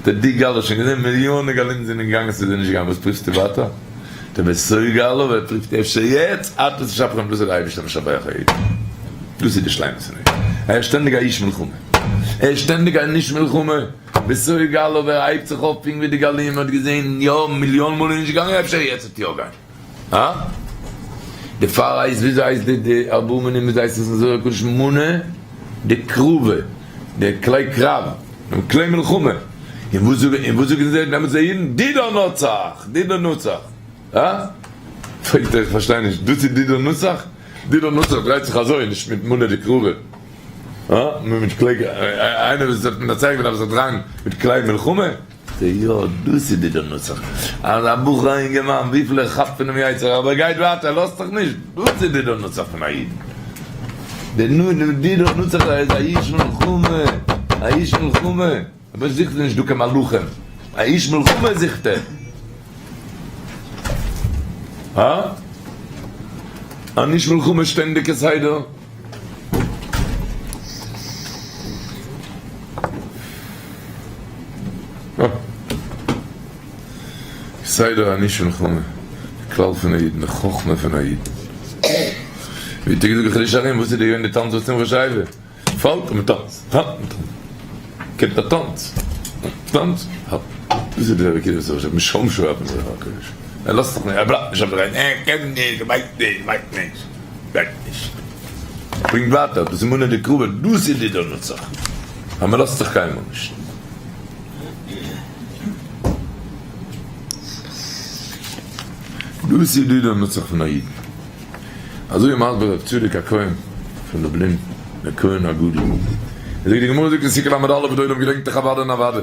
דער די גלח שוין געזען מיליאנען גלים זענען געגאנגען ס'איז זיי נישט געגאנגען וואס פריווסטו ווייטער? דער בסוג א' ער פריווט אפשר יעצט עד פה תשבחם דאס איז דער אייבערשטער משבח א איד, דאס איז די שלימות פון א איד, ער איז שטענדיג א איש מלחמה. ער איז שטענדיג א איש מלחמה, בסוג גליו ער הייבט זיך אויף פונקט ווי די גלים האט געזען יא מיליאן מאל איז נישט געגאנגען אפשר יעצט וועט יא גיין הא? דערפאר הייסט וויאזוי הייסט די די ארבעה מינים וויאזוי הייסט עס אין זוהר הקדוש מנה דקרבא די כלי קרב דעם כלי מלחמה און וואס זאגן און וואס זאגן זיי דעמאלטס די אידן דידן נצח דידן נצח הא? פרעגט ער איך פארשטיי נישט דאס איז דידן נצח? דידן נצח דרייט זיך אזוי נישט מיט מנה דקרבא. אה? מיט כלי, איינער וואס האט מנצח געווען דארף זיך דרייען מיט כלי מלחמה? יא, דאס איז די נוסח. אז א בחור א אינגערמאן וויפיל ער כאפט פונעם יצר הרע אבער ער גייט ווייטער ער לאזט זיך נישט, דאס איז די נוסח פון א איד. די נוסח איז א איש מלחמה, א איש מלחמה. אבער זוכט ער נישט דא קיין מלאכים, א איש מלחמה זוכט ער. הא? אן איש מלחמה שטענדיג כסדר. כסדר אן איש מלחמה, די כלל פון א איד, די חכמה פון א איד. ווי האט ער געזאגט די חידושי הרי"ם, וואס איז די געווען די טאנץ וואס שמחה שייווע? פאלט און מ'טאנצט, פאלט און מ'טאנצט. קומט א טאנץ, טאנץ, האלט. דאס איז דער רבי עקיבא סופר, משום שהוא אבן זוהר הקדוש. ער לאזט זיך נישט, ער בלייבט נישט אויף די רייד, ער קען נישט, ער ווייסט נישט, ווייסט נישט, ווייסט נישט. ער ברענגט ווייטער, דאס איז מנא דקרובה, דאס איז די דערנוצער. אז מ'לאזט זיך קיינמאל נישט. דאס איז די דערנוצער פון א איד. אזוי איז מסביר ר' צדוק הכהן פון לובלין, דער כהן הגדול. ער זאגט, די גמרא זאגט אין סוכה ל"א, דער עולם געדענקט דאך אוודאי און אוודאי.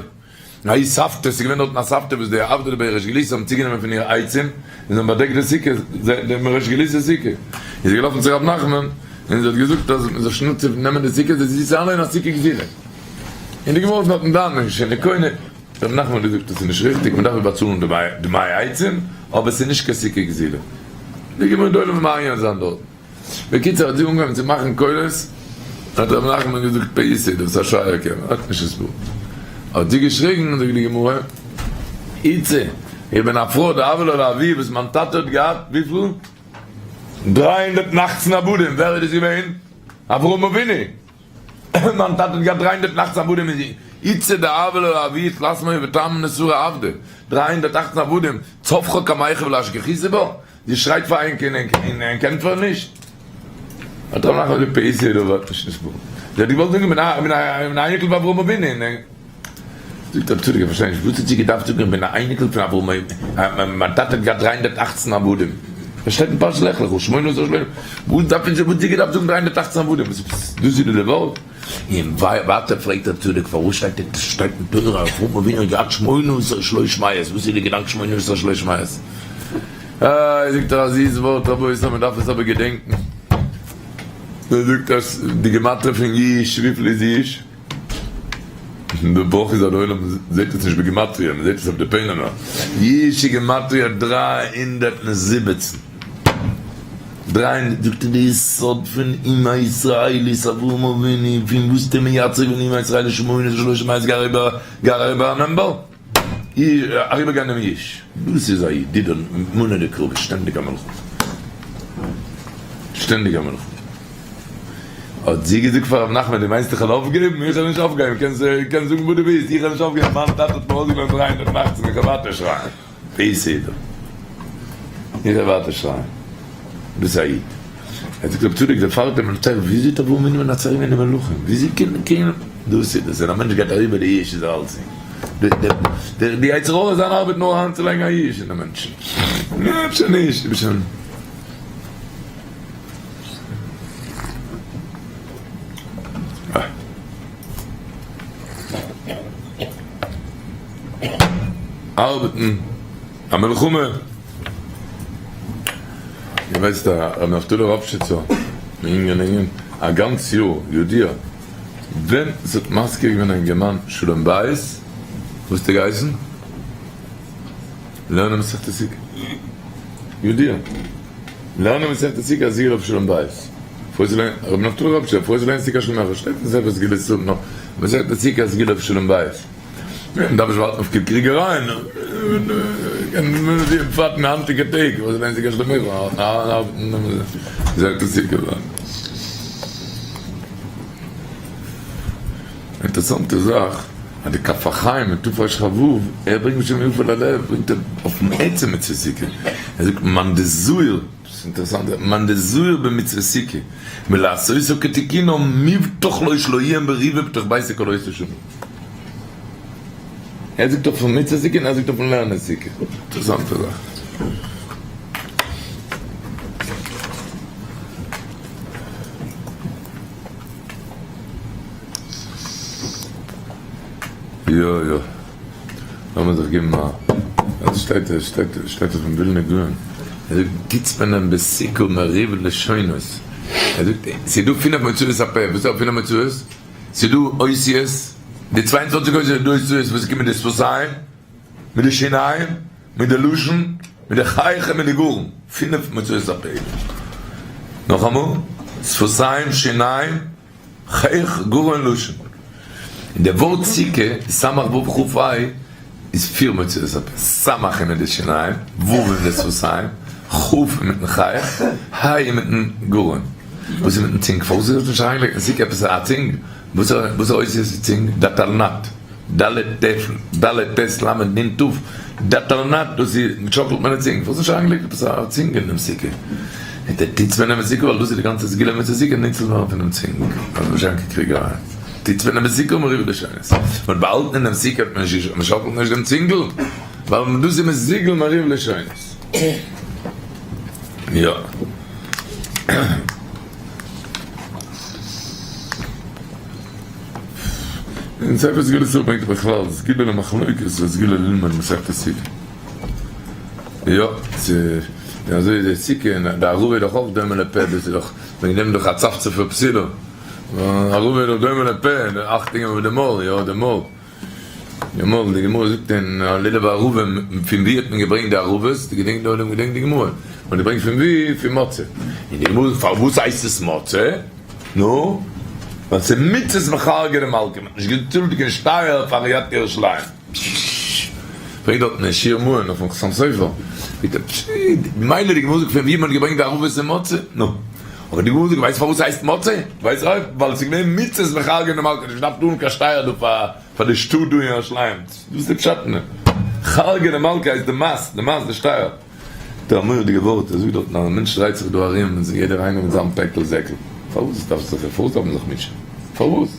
ההיא סבתא, ס'איז געווען דארטן א סבתא וואס די עבדי דבי ריש גלותא האבן צוגענומען פון איר עצים און זיי האבן באדעקט די סוכה, דעם ריש גלותא'ס סוכה. איז זי געלאפן צו ר' נחמן און זי האט געזאגט אז מ'זאל שנעל צונעמען די סוכה, זי זיצט אליין א סוכה גזירה. און די גמרא איז דארטן דן און שוין די כהן. ר' נחמן האט געזאגט עס איז נישט ריכטיג, מען דארף איר באצאלן דמי עצים, אבער עס איז נישט קיין סוכה גזילה. די גמרא די עולם מעיין זיין דארטן. בקיצור האט זי אנגעהויבן צו מאכן קולות, האט ר' נחמן געזאגט פעיסי דאס איז א שייער קעמער האט נישט הסבר. האט זי געשריגן, זאגט די גמרא, איצה, איך בין א פרוי דהוה לה לאבי וואס מיין טאטע האט געהאט וויפיל? 318 עבדים, ווער איז דאס געווען? אברהם אבינו. מיין טאטע האט געהאט 318 עבדים איז איצא דהוה לה לאבי תלת מאה ותמנן סרי עבדי, 318 עבדים, צווחא קמייכא ולא אשגחיתו בה, זי שרייט פאר ענק און ענק ענטפערן נישט. האט רב נחמן געזאגט פעיסי דא ווערט נישט נסבר. זי האט געוואלט זאגן איך בין א אייניקל פון אברהם אבינו און ענק. זאגט רב צדוק איך פארשטיי נישט וואס האט זי געדארפט זאגן איך בין א אייניקל פון אברהם אבינו מיין טאטע האט געהאט 318 עבדים. עס שטייט אין פרשת לך לך שמונה עשר שלושים וואס דארף וואס האט זי געדארפט זאגן 318 עבדים דאס איז די ווארט? און ווייטער פרעגט רב צדוק פארוואס שטייט עס שטייט אין תורה אברהם אבינו האט געהאט שמונה עשר שלוש מאות וואס איז די געדאנק שמונה עשר שלוש מאות? איי זאגט ער א זיס ווארט רבותי מען דארף עס אבער געדענקן ער זאגט אז די גמטריא פון יאוש וויפיל איז יאוש? די בראך איז אז די עולם זעט עס נישט בגימטריא, מען זעט עס אויף די פענעמער. יאוש איז גימטריא 317. דריי הונדערט, זאגט ער די יסוד פון אומה הישראלית אברהם אבינו, פון וואס האט ער מייצר געווען אומה הישראלית שמונה ושלושים מאות גר אריבער א נאמבער, אריבער גיין דעם יאוש, דאס איז א איד, די מנא דקרא, שטענדיג א מלחמה. שטענדיג א מלחמה. האט זי געזאגט פאר רבי נחמן, דו מיינסט איך וועל אויפגעבן? איך וועל נישט אויפגעבן, קענסט זאגן וואס דו ווילסט, איך וועל נישט אויפגעבן, מיין טאטע האט מיר אויסגעלערנט 318, איך וועל ווייטער שרייען. בסדר. איך וועל ווייטער שרייען. דאס איז א איד. ער זאגט רבי צדוק דערפאר האט ער מיר דערציילט וויאזוי האט אברהם אבינו מנצח געווען די מלכים, וויאזוי קען קען דאס איז דאס ווען א מענטש גייט אריבער די יאוש איז ער אלץ די יצר הרע זיין ארבעט נאר אריינצולייגן א יאוש אין די מענטשן. נע אפשר נישט, אפשר. ארבעטן א מלחמה. איר ווייסט א ר' נפתלי ראפשיצער מענין לענין א גאנץ יאר יודיע ווען ס'האט מזכיר געווען א אינגערמאן שלום בית וואס האט ער געהייסן? לערנען מסכת סוכה יודיע לערנען מסכת סוכה אז איר אויף שלום בית ר' נפתלי ראפשיצער פארוואס לערנסטו סוכה שלום בית שטייט אין ספר סגולות סוף נאך מסכת סוכה סגולה אויף שלום בית. מען דארף נישט ווארטן אויף קיין קריגערייען, בפרט אין היינטיגע טעג וואס ווען ס'גייט שלום אינטערעסאנטע זאך אז די כף החיים אין תרכ"ו ער ברענגט בשם יפה ללב ברענגט ער אויפן עצם מצוות סוכה, ער זאגט מאן דזהיר, ס'איז אינטערעסאנט, מאן דזהיר במצוות סוכה מלעשותו כתיקונו מובטח לו שלא יהיה מריבה בתוך ביתו כל אותו שנה. ער זאגט אויפן מצוה סוכה און ער זאגט אויפן לערנען סוכה. אינטערעסאנטע זאך. יא יא. לאמיר זיך געבן א. עס שטייט עס שטייט עס שטייט אויפן ווילנער גאון. ער זאגט גיטס מען אים בסוכה מריב לשונות. ער זאגט ס'איז דא פינף מוצאות הפה. וואס איז פינף מוצאות? ס'איז דא אותיות, די 22 אותיות איז דא אותיות וואס קומען מיט די שפתיים, מיט די שיניים, מיט די לשון, מיט די חיך און מיט די גרון, פינף מוצאות הפה. נאכאמאל, שפתיים, שיניים, חיך, גרון, לשון. און די ווארט סוכה, סמך ו' כ' ה', איז פיר מוצאות הפה, סמך איז מיט די שיניים, ו' איז מיט די שפתיים, כ' איז מיטן חיך, ה' איז מיטן גרון. וואס איז מיטן צינג? פארוואס האט נישט אריינגעלייגט אין סוכה עפעס א צינג? וואס איז אותיות צינג? דטלנת, ד' ט' ל' נ' ת', דטלנת, דאס איז שאקלט מען די צינג, פארוואס נישט אריינגעלייגט עפעס א צינג אין דעם סוכה? מיט די טוטס מען נעמען סוכה ווייל דאס איז די גאנצע סגולה מצוה סוכה ניצול ווערן פונעם צינג, אז נישט זיין קיין קריגעריי. טוטס מען נעמען סוכה מריב לשונות. מען האט באהאלטן אין דעם סוכה האט מען נישט מען שאקלט נישט דעם צינגל ווייל דאס איז מסוגל מריב לשונות. יא. אין ספר סגולת ישראל ברענגט ער בכלל סגולה למחלוקת וסגולה ללמוד מסכת סוכה. יא, ס'איז אזוי איז די סוכה און די ערבה איז דאך אויך דומה לפה, דאס איז דאך וועגן דעם דאך א צפצפה פסולה. ערבה איז דאך דומה לפה, אכטונג געבן אויף די מויל, יא די מויל. די מויל, די גמרא זאגט אין לולב וערבה, פון ווי האט מען געברענגט די ערבות? די געדענקט די עולם געדענקט די גמרא, מען האט געברענגט פון ווי? פון מצה. און די גמרא זאגט פארוואס הייסט עס מצה? נו, ווייל ס'איז מצות מחרגי דמלכא, מען האט נישט געצאלט קיין שטייער פאר עיריית ירושלים. פרעגט דארטן אין שיר מעון אויפן חתם סופר, זאגט ער, פששש, ממילא די גמרא זאגט פון ווי מען האט געברענגט די ערבות איז מצה, נו. אבער די גמרא זאגט ווייסט פארוואס ס'הייסט מצה? ווייסט אויך ווייל ס'איז געווען מצות מחרגי דמלכא, נישט געדארפט טאן קיין שטייער דא פאר פאר די שטאט דא אין ירושלים, דאס איז די פשט אין דעם. חרגי דמלכא הייסט די מס, די מס די שטייער. זאגט ער א מורא'דיגע ווארט, ער זאגט דארטן אז א מענטש דרייט זיך דא ארום און יעדער איינער מיט זיין פעקל זעקל, פארוואס דארף זיך פארוואס דארף מען זיך מוטשען? פארוואס?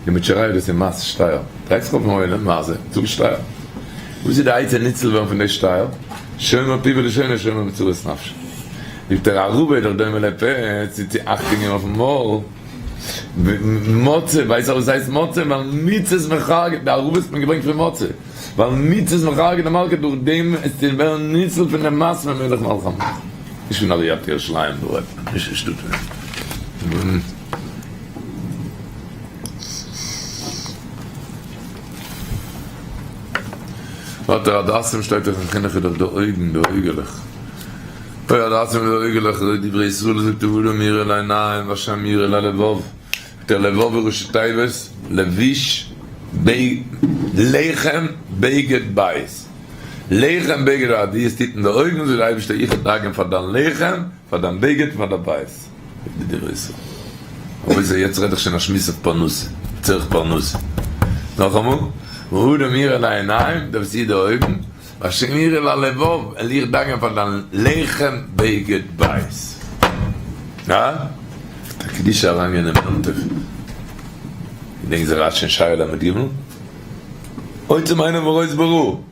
די מוטשעריי דאס איז מס שטייער, דרייט זיך אויפן עולם מה זה? צאל שטייער. וואס איז די עצה ניצול ווערן פון די שטייער? שומר פיו ולשונו שומר מצרות נפשו. זאגט ער ערבה איז דאך דומה לפה, צו צו אכטונג געבן אויפן מויל. מצה, ווייסט וואס הייסט מצה? ווייל מצות מחרגת, די ערבה האט מען געברענגט פון מצה. ווייל מצות מחרגת די מלכה דורך דעם עס צו ווערן ניצול פון דעם מס ממלך מלכי המלכים. נישט פון עריית ירושלים דא רעדט מען, נישט אין שטאט. ווייטער הדסים שטייט דאך אין חינוך איז דאך די אויגן, די אויגעלעך. אוי הדסים איז די אויגעלעך, אזוי דברי ישראל זאגט אדם יראה לעיניים והשם יראה ללבב. זאגט ער לבב איז ראשי תיבות לבוש לחם בגד בית. לחם בגד אז דו וועסט היטן די אויגן, זאגט דער אייבערשטער איך וועל דאגה'ן פאר דיין לחם, פאר דיין בגד און פאר דיין בית. זאגט די דברי ישראל. רבותי יעצט רעד איך שוין א שמועס אויף פרנסה, צורך פרנסה. נאכאמאל, והאדם יראה לעיניים, דו וועסט היטן די אויגן, והשם יראה ללבב, וועל איך דאגה'ן פאר דיין לחם בגד בית. הא? א קדושה אריינגיין אין יום טוב. געדענק זיך רשי אין שער ל"ג. עוצם עיניו ורואות ברור.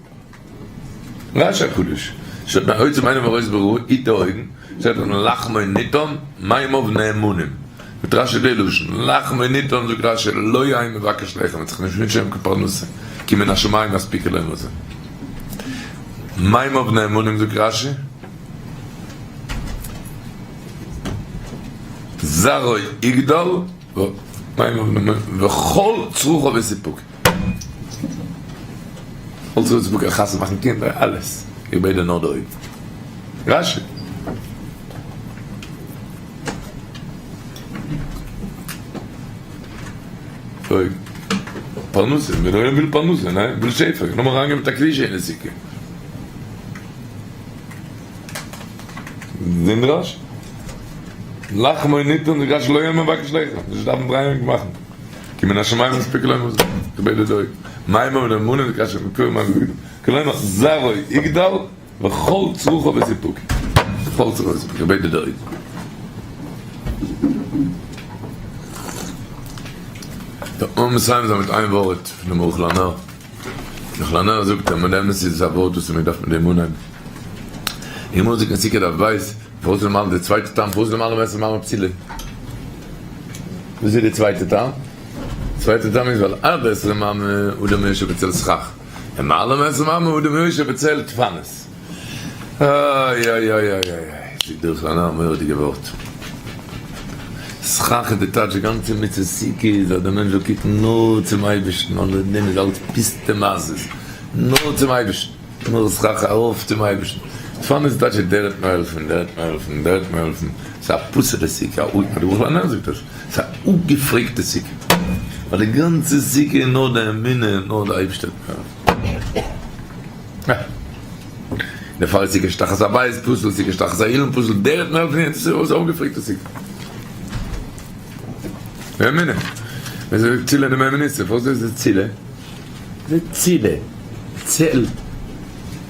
רשי הקדוש. שטייט ביי עוצם עיניו ורואות ברור, היט די אויגן, שטייט דארט לחמו ניתן, מימיו נאמנים. מיט רשי די לשון, לחמו ניתן זאגט רשי לא יהא מבקש לחם, וועט זיך נישט ווינטשען קיין פרנסה, כי מן השמים יספיקו לו מזון. מימיו נאמנים זאגט רשי, זרעו יגדל, וכל צרכו בסיפוק. כל צרכו בסיפוק, חתונה מאכן קינדער, אלעס. איך בעט דיר נאר די אויגן. רשי. אויג. פרנסה, ווען דער עולם וויל פרנסה, ניין? וויל שפע, לאמיר אריינגיין מיט א קדושה אין די סוכה. זעהן די רשי? לחמו ניתן זאגט רשי לא יהיה מבקש לחם, נישט דארפן דרייען און מאכן, כי מן השמים מספיק לו מזון, כבד הדוי, מים ונאמנים זאגט רשי מקור מים וגדול, כלומר זרעו יגדל וכל צרכו בסיפוק, כל צרכו בסיפוק, כבד הדוי. טוב, לאמיר מסיים זיין מיט איין ווארט פונעם ערוך לנר. ערוך לנר זאגט אז מיט אמת איז עס א ווארט וואס מען דארף מיט דעם אנהייבן. אין גמרא זאגט אין סוכה דף ב', פארוואס למעלה די צווייטע טעם פארוואס למעלה מעשר מאמר פסילה? וואס איז די צווייטע טעם? צווייטע טעם איז ווייל עד עשרים אמה אדם יושב בצל סכך, למעלה מעשרים אמה אדם יושב בצל דפנות. איי איי איי איי איי זאגט דער ערוך לנר א מורא'דיגע ווארט. סכך איז די טייטש די גאנצע מצוה סוכה איז אז דער מענטש זאל קוקן נאר צום אייבערשטן אנדערע דעם איז אלץ פוסטע מעשות נאר צום אייבערשטן נאר סכך ארויף צום אייבערשטן דפנות איז טייטש דער וועט מיר העלפן דער וועט מיר העלפן דער וועט מיר העלפן ס'איז א פסול'ע סוכה א דער ערוך לנר זאגט דאס ס'איז א אפגעפרעגטע סוכה ווייל די גאנצע סוכה איז נאר די אמונה נאר די אייבערשטער וועט מיר העלפן. דערפאר איז סוכה שתחת הבית פסול, סוכה שתחת האילן פסול, דער האט מער פון יענץ, איז אויפגעפרעגטע סוכה. אמונה. ווען זיי זאגט צילה נעם אמונה, פארוואס איז עס צילה? זה צילה, צל.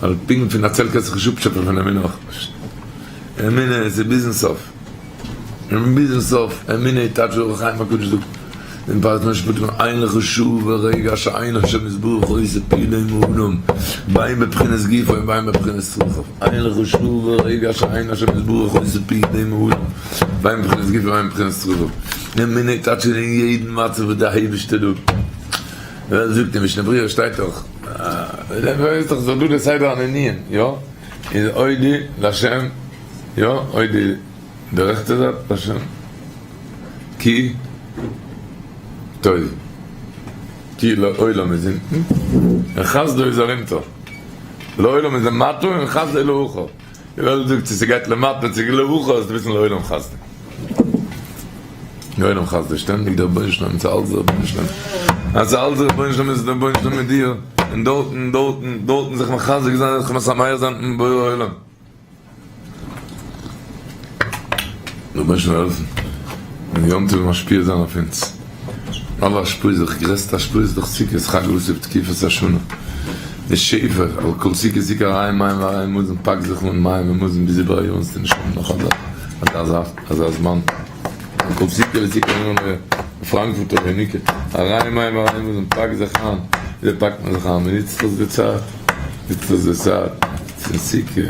ווייל פונקט פון א צל קענסטו זיך נישט אפטשעפען פון אמונה אויך נישט. אמונה איז ביזן סוף. און ביזן סוף, אמונה איז טייטש ווי אור החיים הקדוש זאגט אין פרשת משפטים, אין לך שעה ורגע שאין השם יתברך עושה פעולה עם האדם, בין בבחינת גופו ובין בבחינת צרכיו, אין לך שעה ורגע שאין השם יתברך עושה פעולה עם האדם, בין בבחינת גופו ובין בבחינת צרכיו. אמונה איז טייטש אין יעדן מצב וואס דער אייבערשטער דא, ווער זאגט אין משנה ברורה שטייט דאך, איז דאך דא די סדר העניניים, יא? איז אודי לה', יא? אודי. די רעכטע זייט להשם כי טוב כי לעולם איז אונטן און חסדו איז ארונטער לעולם איז למטה און חסדו לאחור די וועלט זאגט צו ס'גייט למטה צו לאחור זאלסטו וויסן לעולם חסדו לעולם חסדו שטענדיג דער רבונו של עולם ס'איז אלץ דער רבונו של עולם אז ס'איז אלץ דער רבונו של עולם איז דער רבונו של עולם מיט דיר און דארטן דארטן דארטן זיך מחזק זיין זיך משמח זיין מיטן בורא עולם. רבונו של עולם העלפן און יום טוב משפיע זיין אויף אונז אלע השפעות, די גרעסטע השפעה איז דאך סוכות חג האסיף תקופת השנה די שפע על כל סוכה סוכה הרי מים והרי מזון פאק זיך אן מים און מזון ביז איבער א יאר וועסטו נישט האבן נאך אזא אזא זמן על כל סוכה וסוכה פראנקפורטער יניקה הרי מים והרי מזון פאק זיך איין וויאזוי פאקט מען זיך איין מען נוצט אויס די צייט נוצט אויס די צייט פון סוכה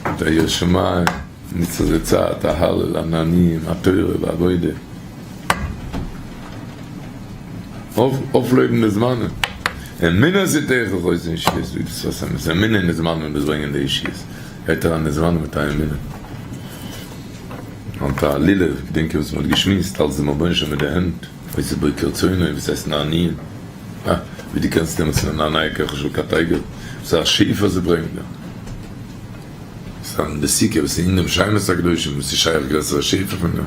מיט א ירא שמים, נוצט אויס די צייט א הלל, א נענועים, א תורה ועבודה, אויפלעבן די זמנים, אמונה איז תוכחה עושה ישועות, ווי די שפת אמת, אמונה אין די זמנים וואס ברענגען די ישועות, גייט אריין אין די זמנים מיט א אמונה. היינט א לולב, געדענק איך וואס מען האט געשמועסט, אלס דעם רבונו של עולם מיט די הענט, עושה בו כרצונו, וואס הייסט נענועים? אה, ווי דו קענסט נעמען צו נענעי כחו של קטיגור, וואס א שפע ס'ברענגט דיר. סתם די סוכה וואס איז אין דעם שמות הקדושים, וואס איז שייך גרעסערע שפע פון דעם?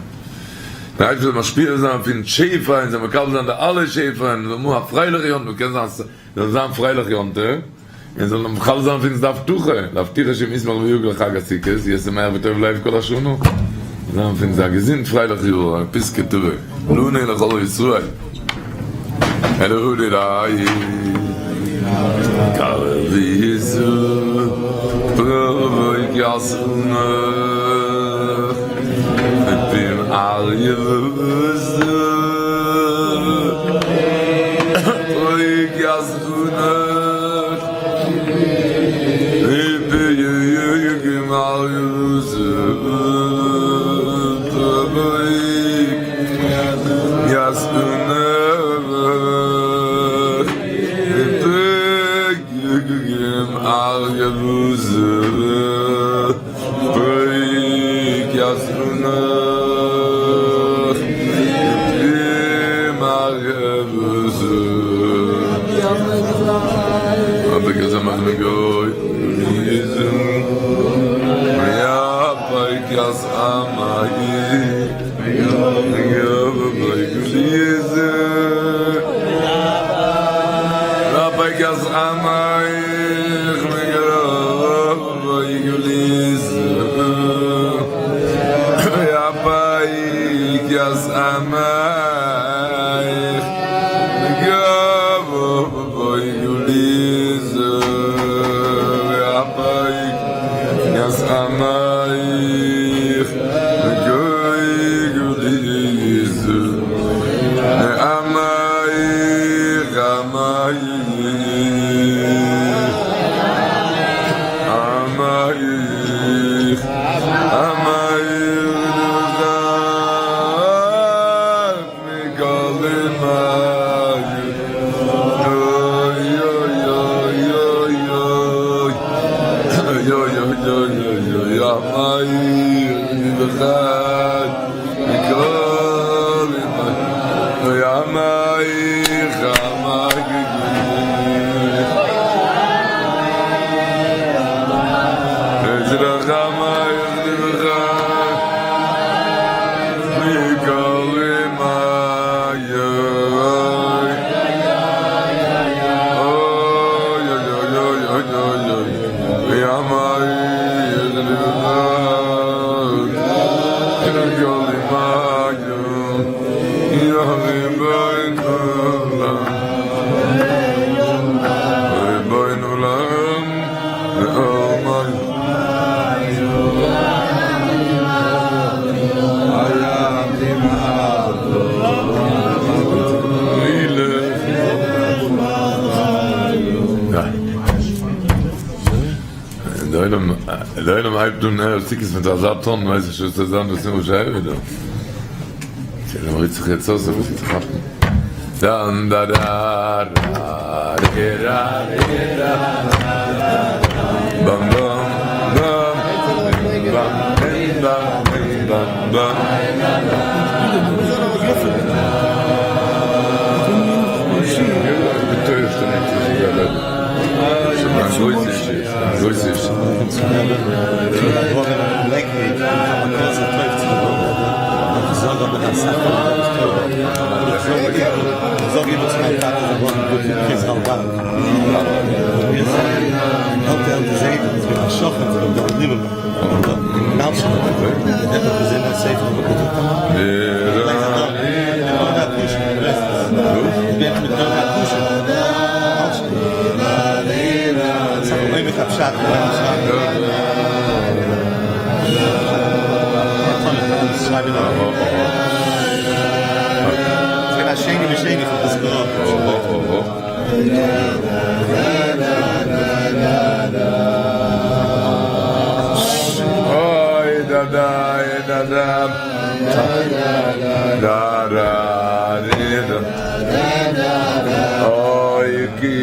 דער אייבערשטער זאל משפיע זיין פון שפע און זאל מקבל זיין די אלע שפע און זאל האבן א פרייליכע יום טוב, קען זיין זאל זיין פרייליך יום טוב. און זאל מחלל זיין אויף אונז די הבטחה, להבטיח השם ישמח ויגל חג הסוכות, יהיה שמח וטוב לב כל השנה, זאל זיין אויף אונז א געזונט פרייליך יאר, א פסקה טובה, לנו ולכל ישראל. דער עולם הייבט אן ערב סוכות מיט אזא טאן, ווייס איך שוין וואס זיין דאס איז נישט דא. דער עולם רירט זיך יעצט אויס אביסל צו כאפן. דאן דא דא רא רי רא רי רא באם באם באם באם באם באם באם. אוי דא דא דא דא דא דא די דא אוי כי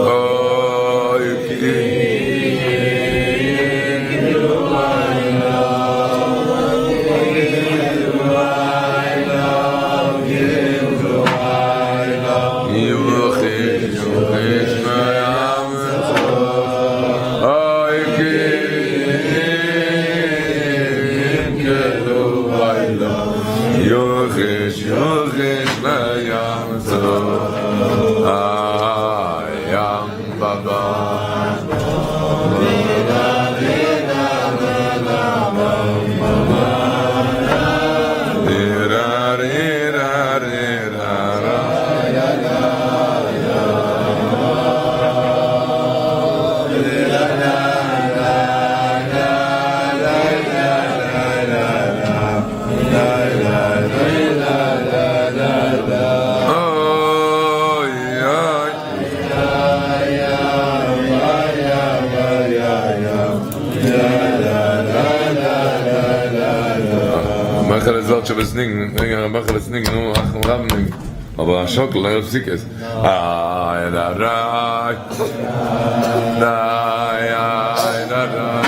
אוי כי. מאכעלע זלאטשובער'ס ניגון, רגע ר' מאכעלע'ס ניגון, נו, רחם רב ניגון, אבער א שאקל, ערב סוכות, איי דא דא דא איי דא דא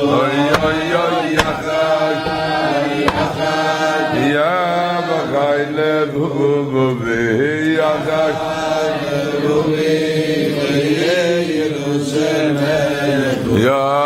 אוי אוי אוי יחד יא בחי לבבי יחד יא.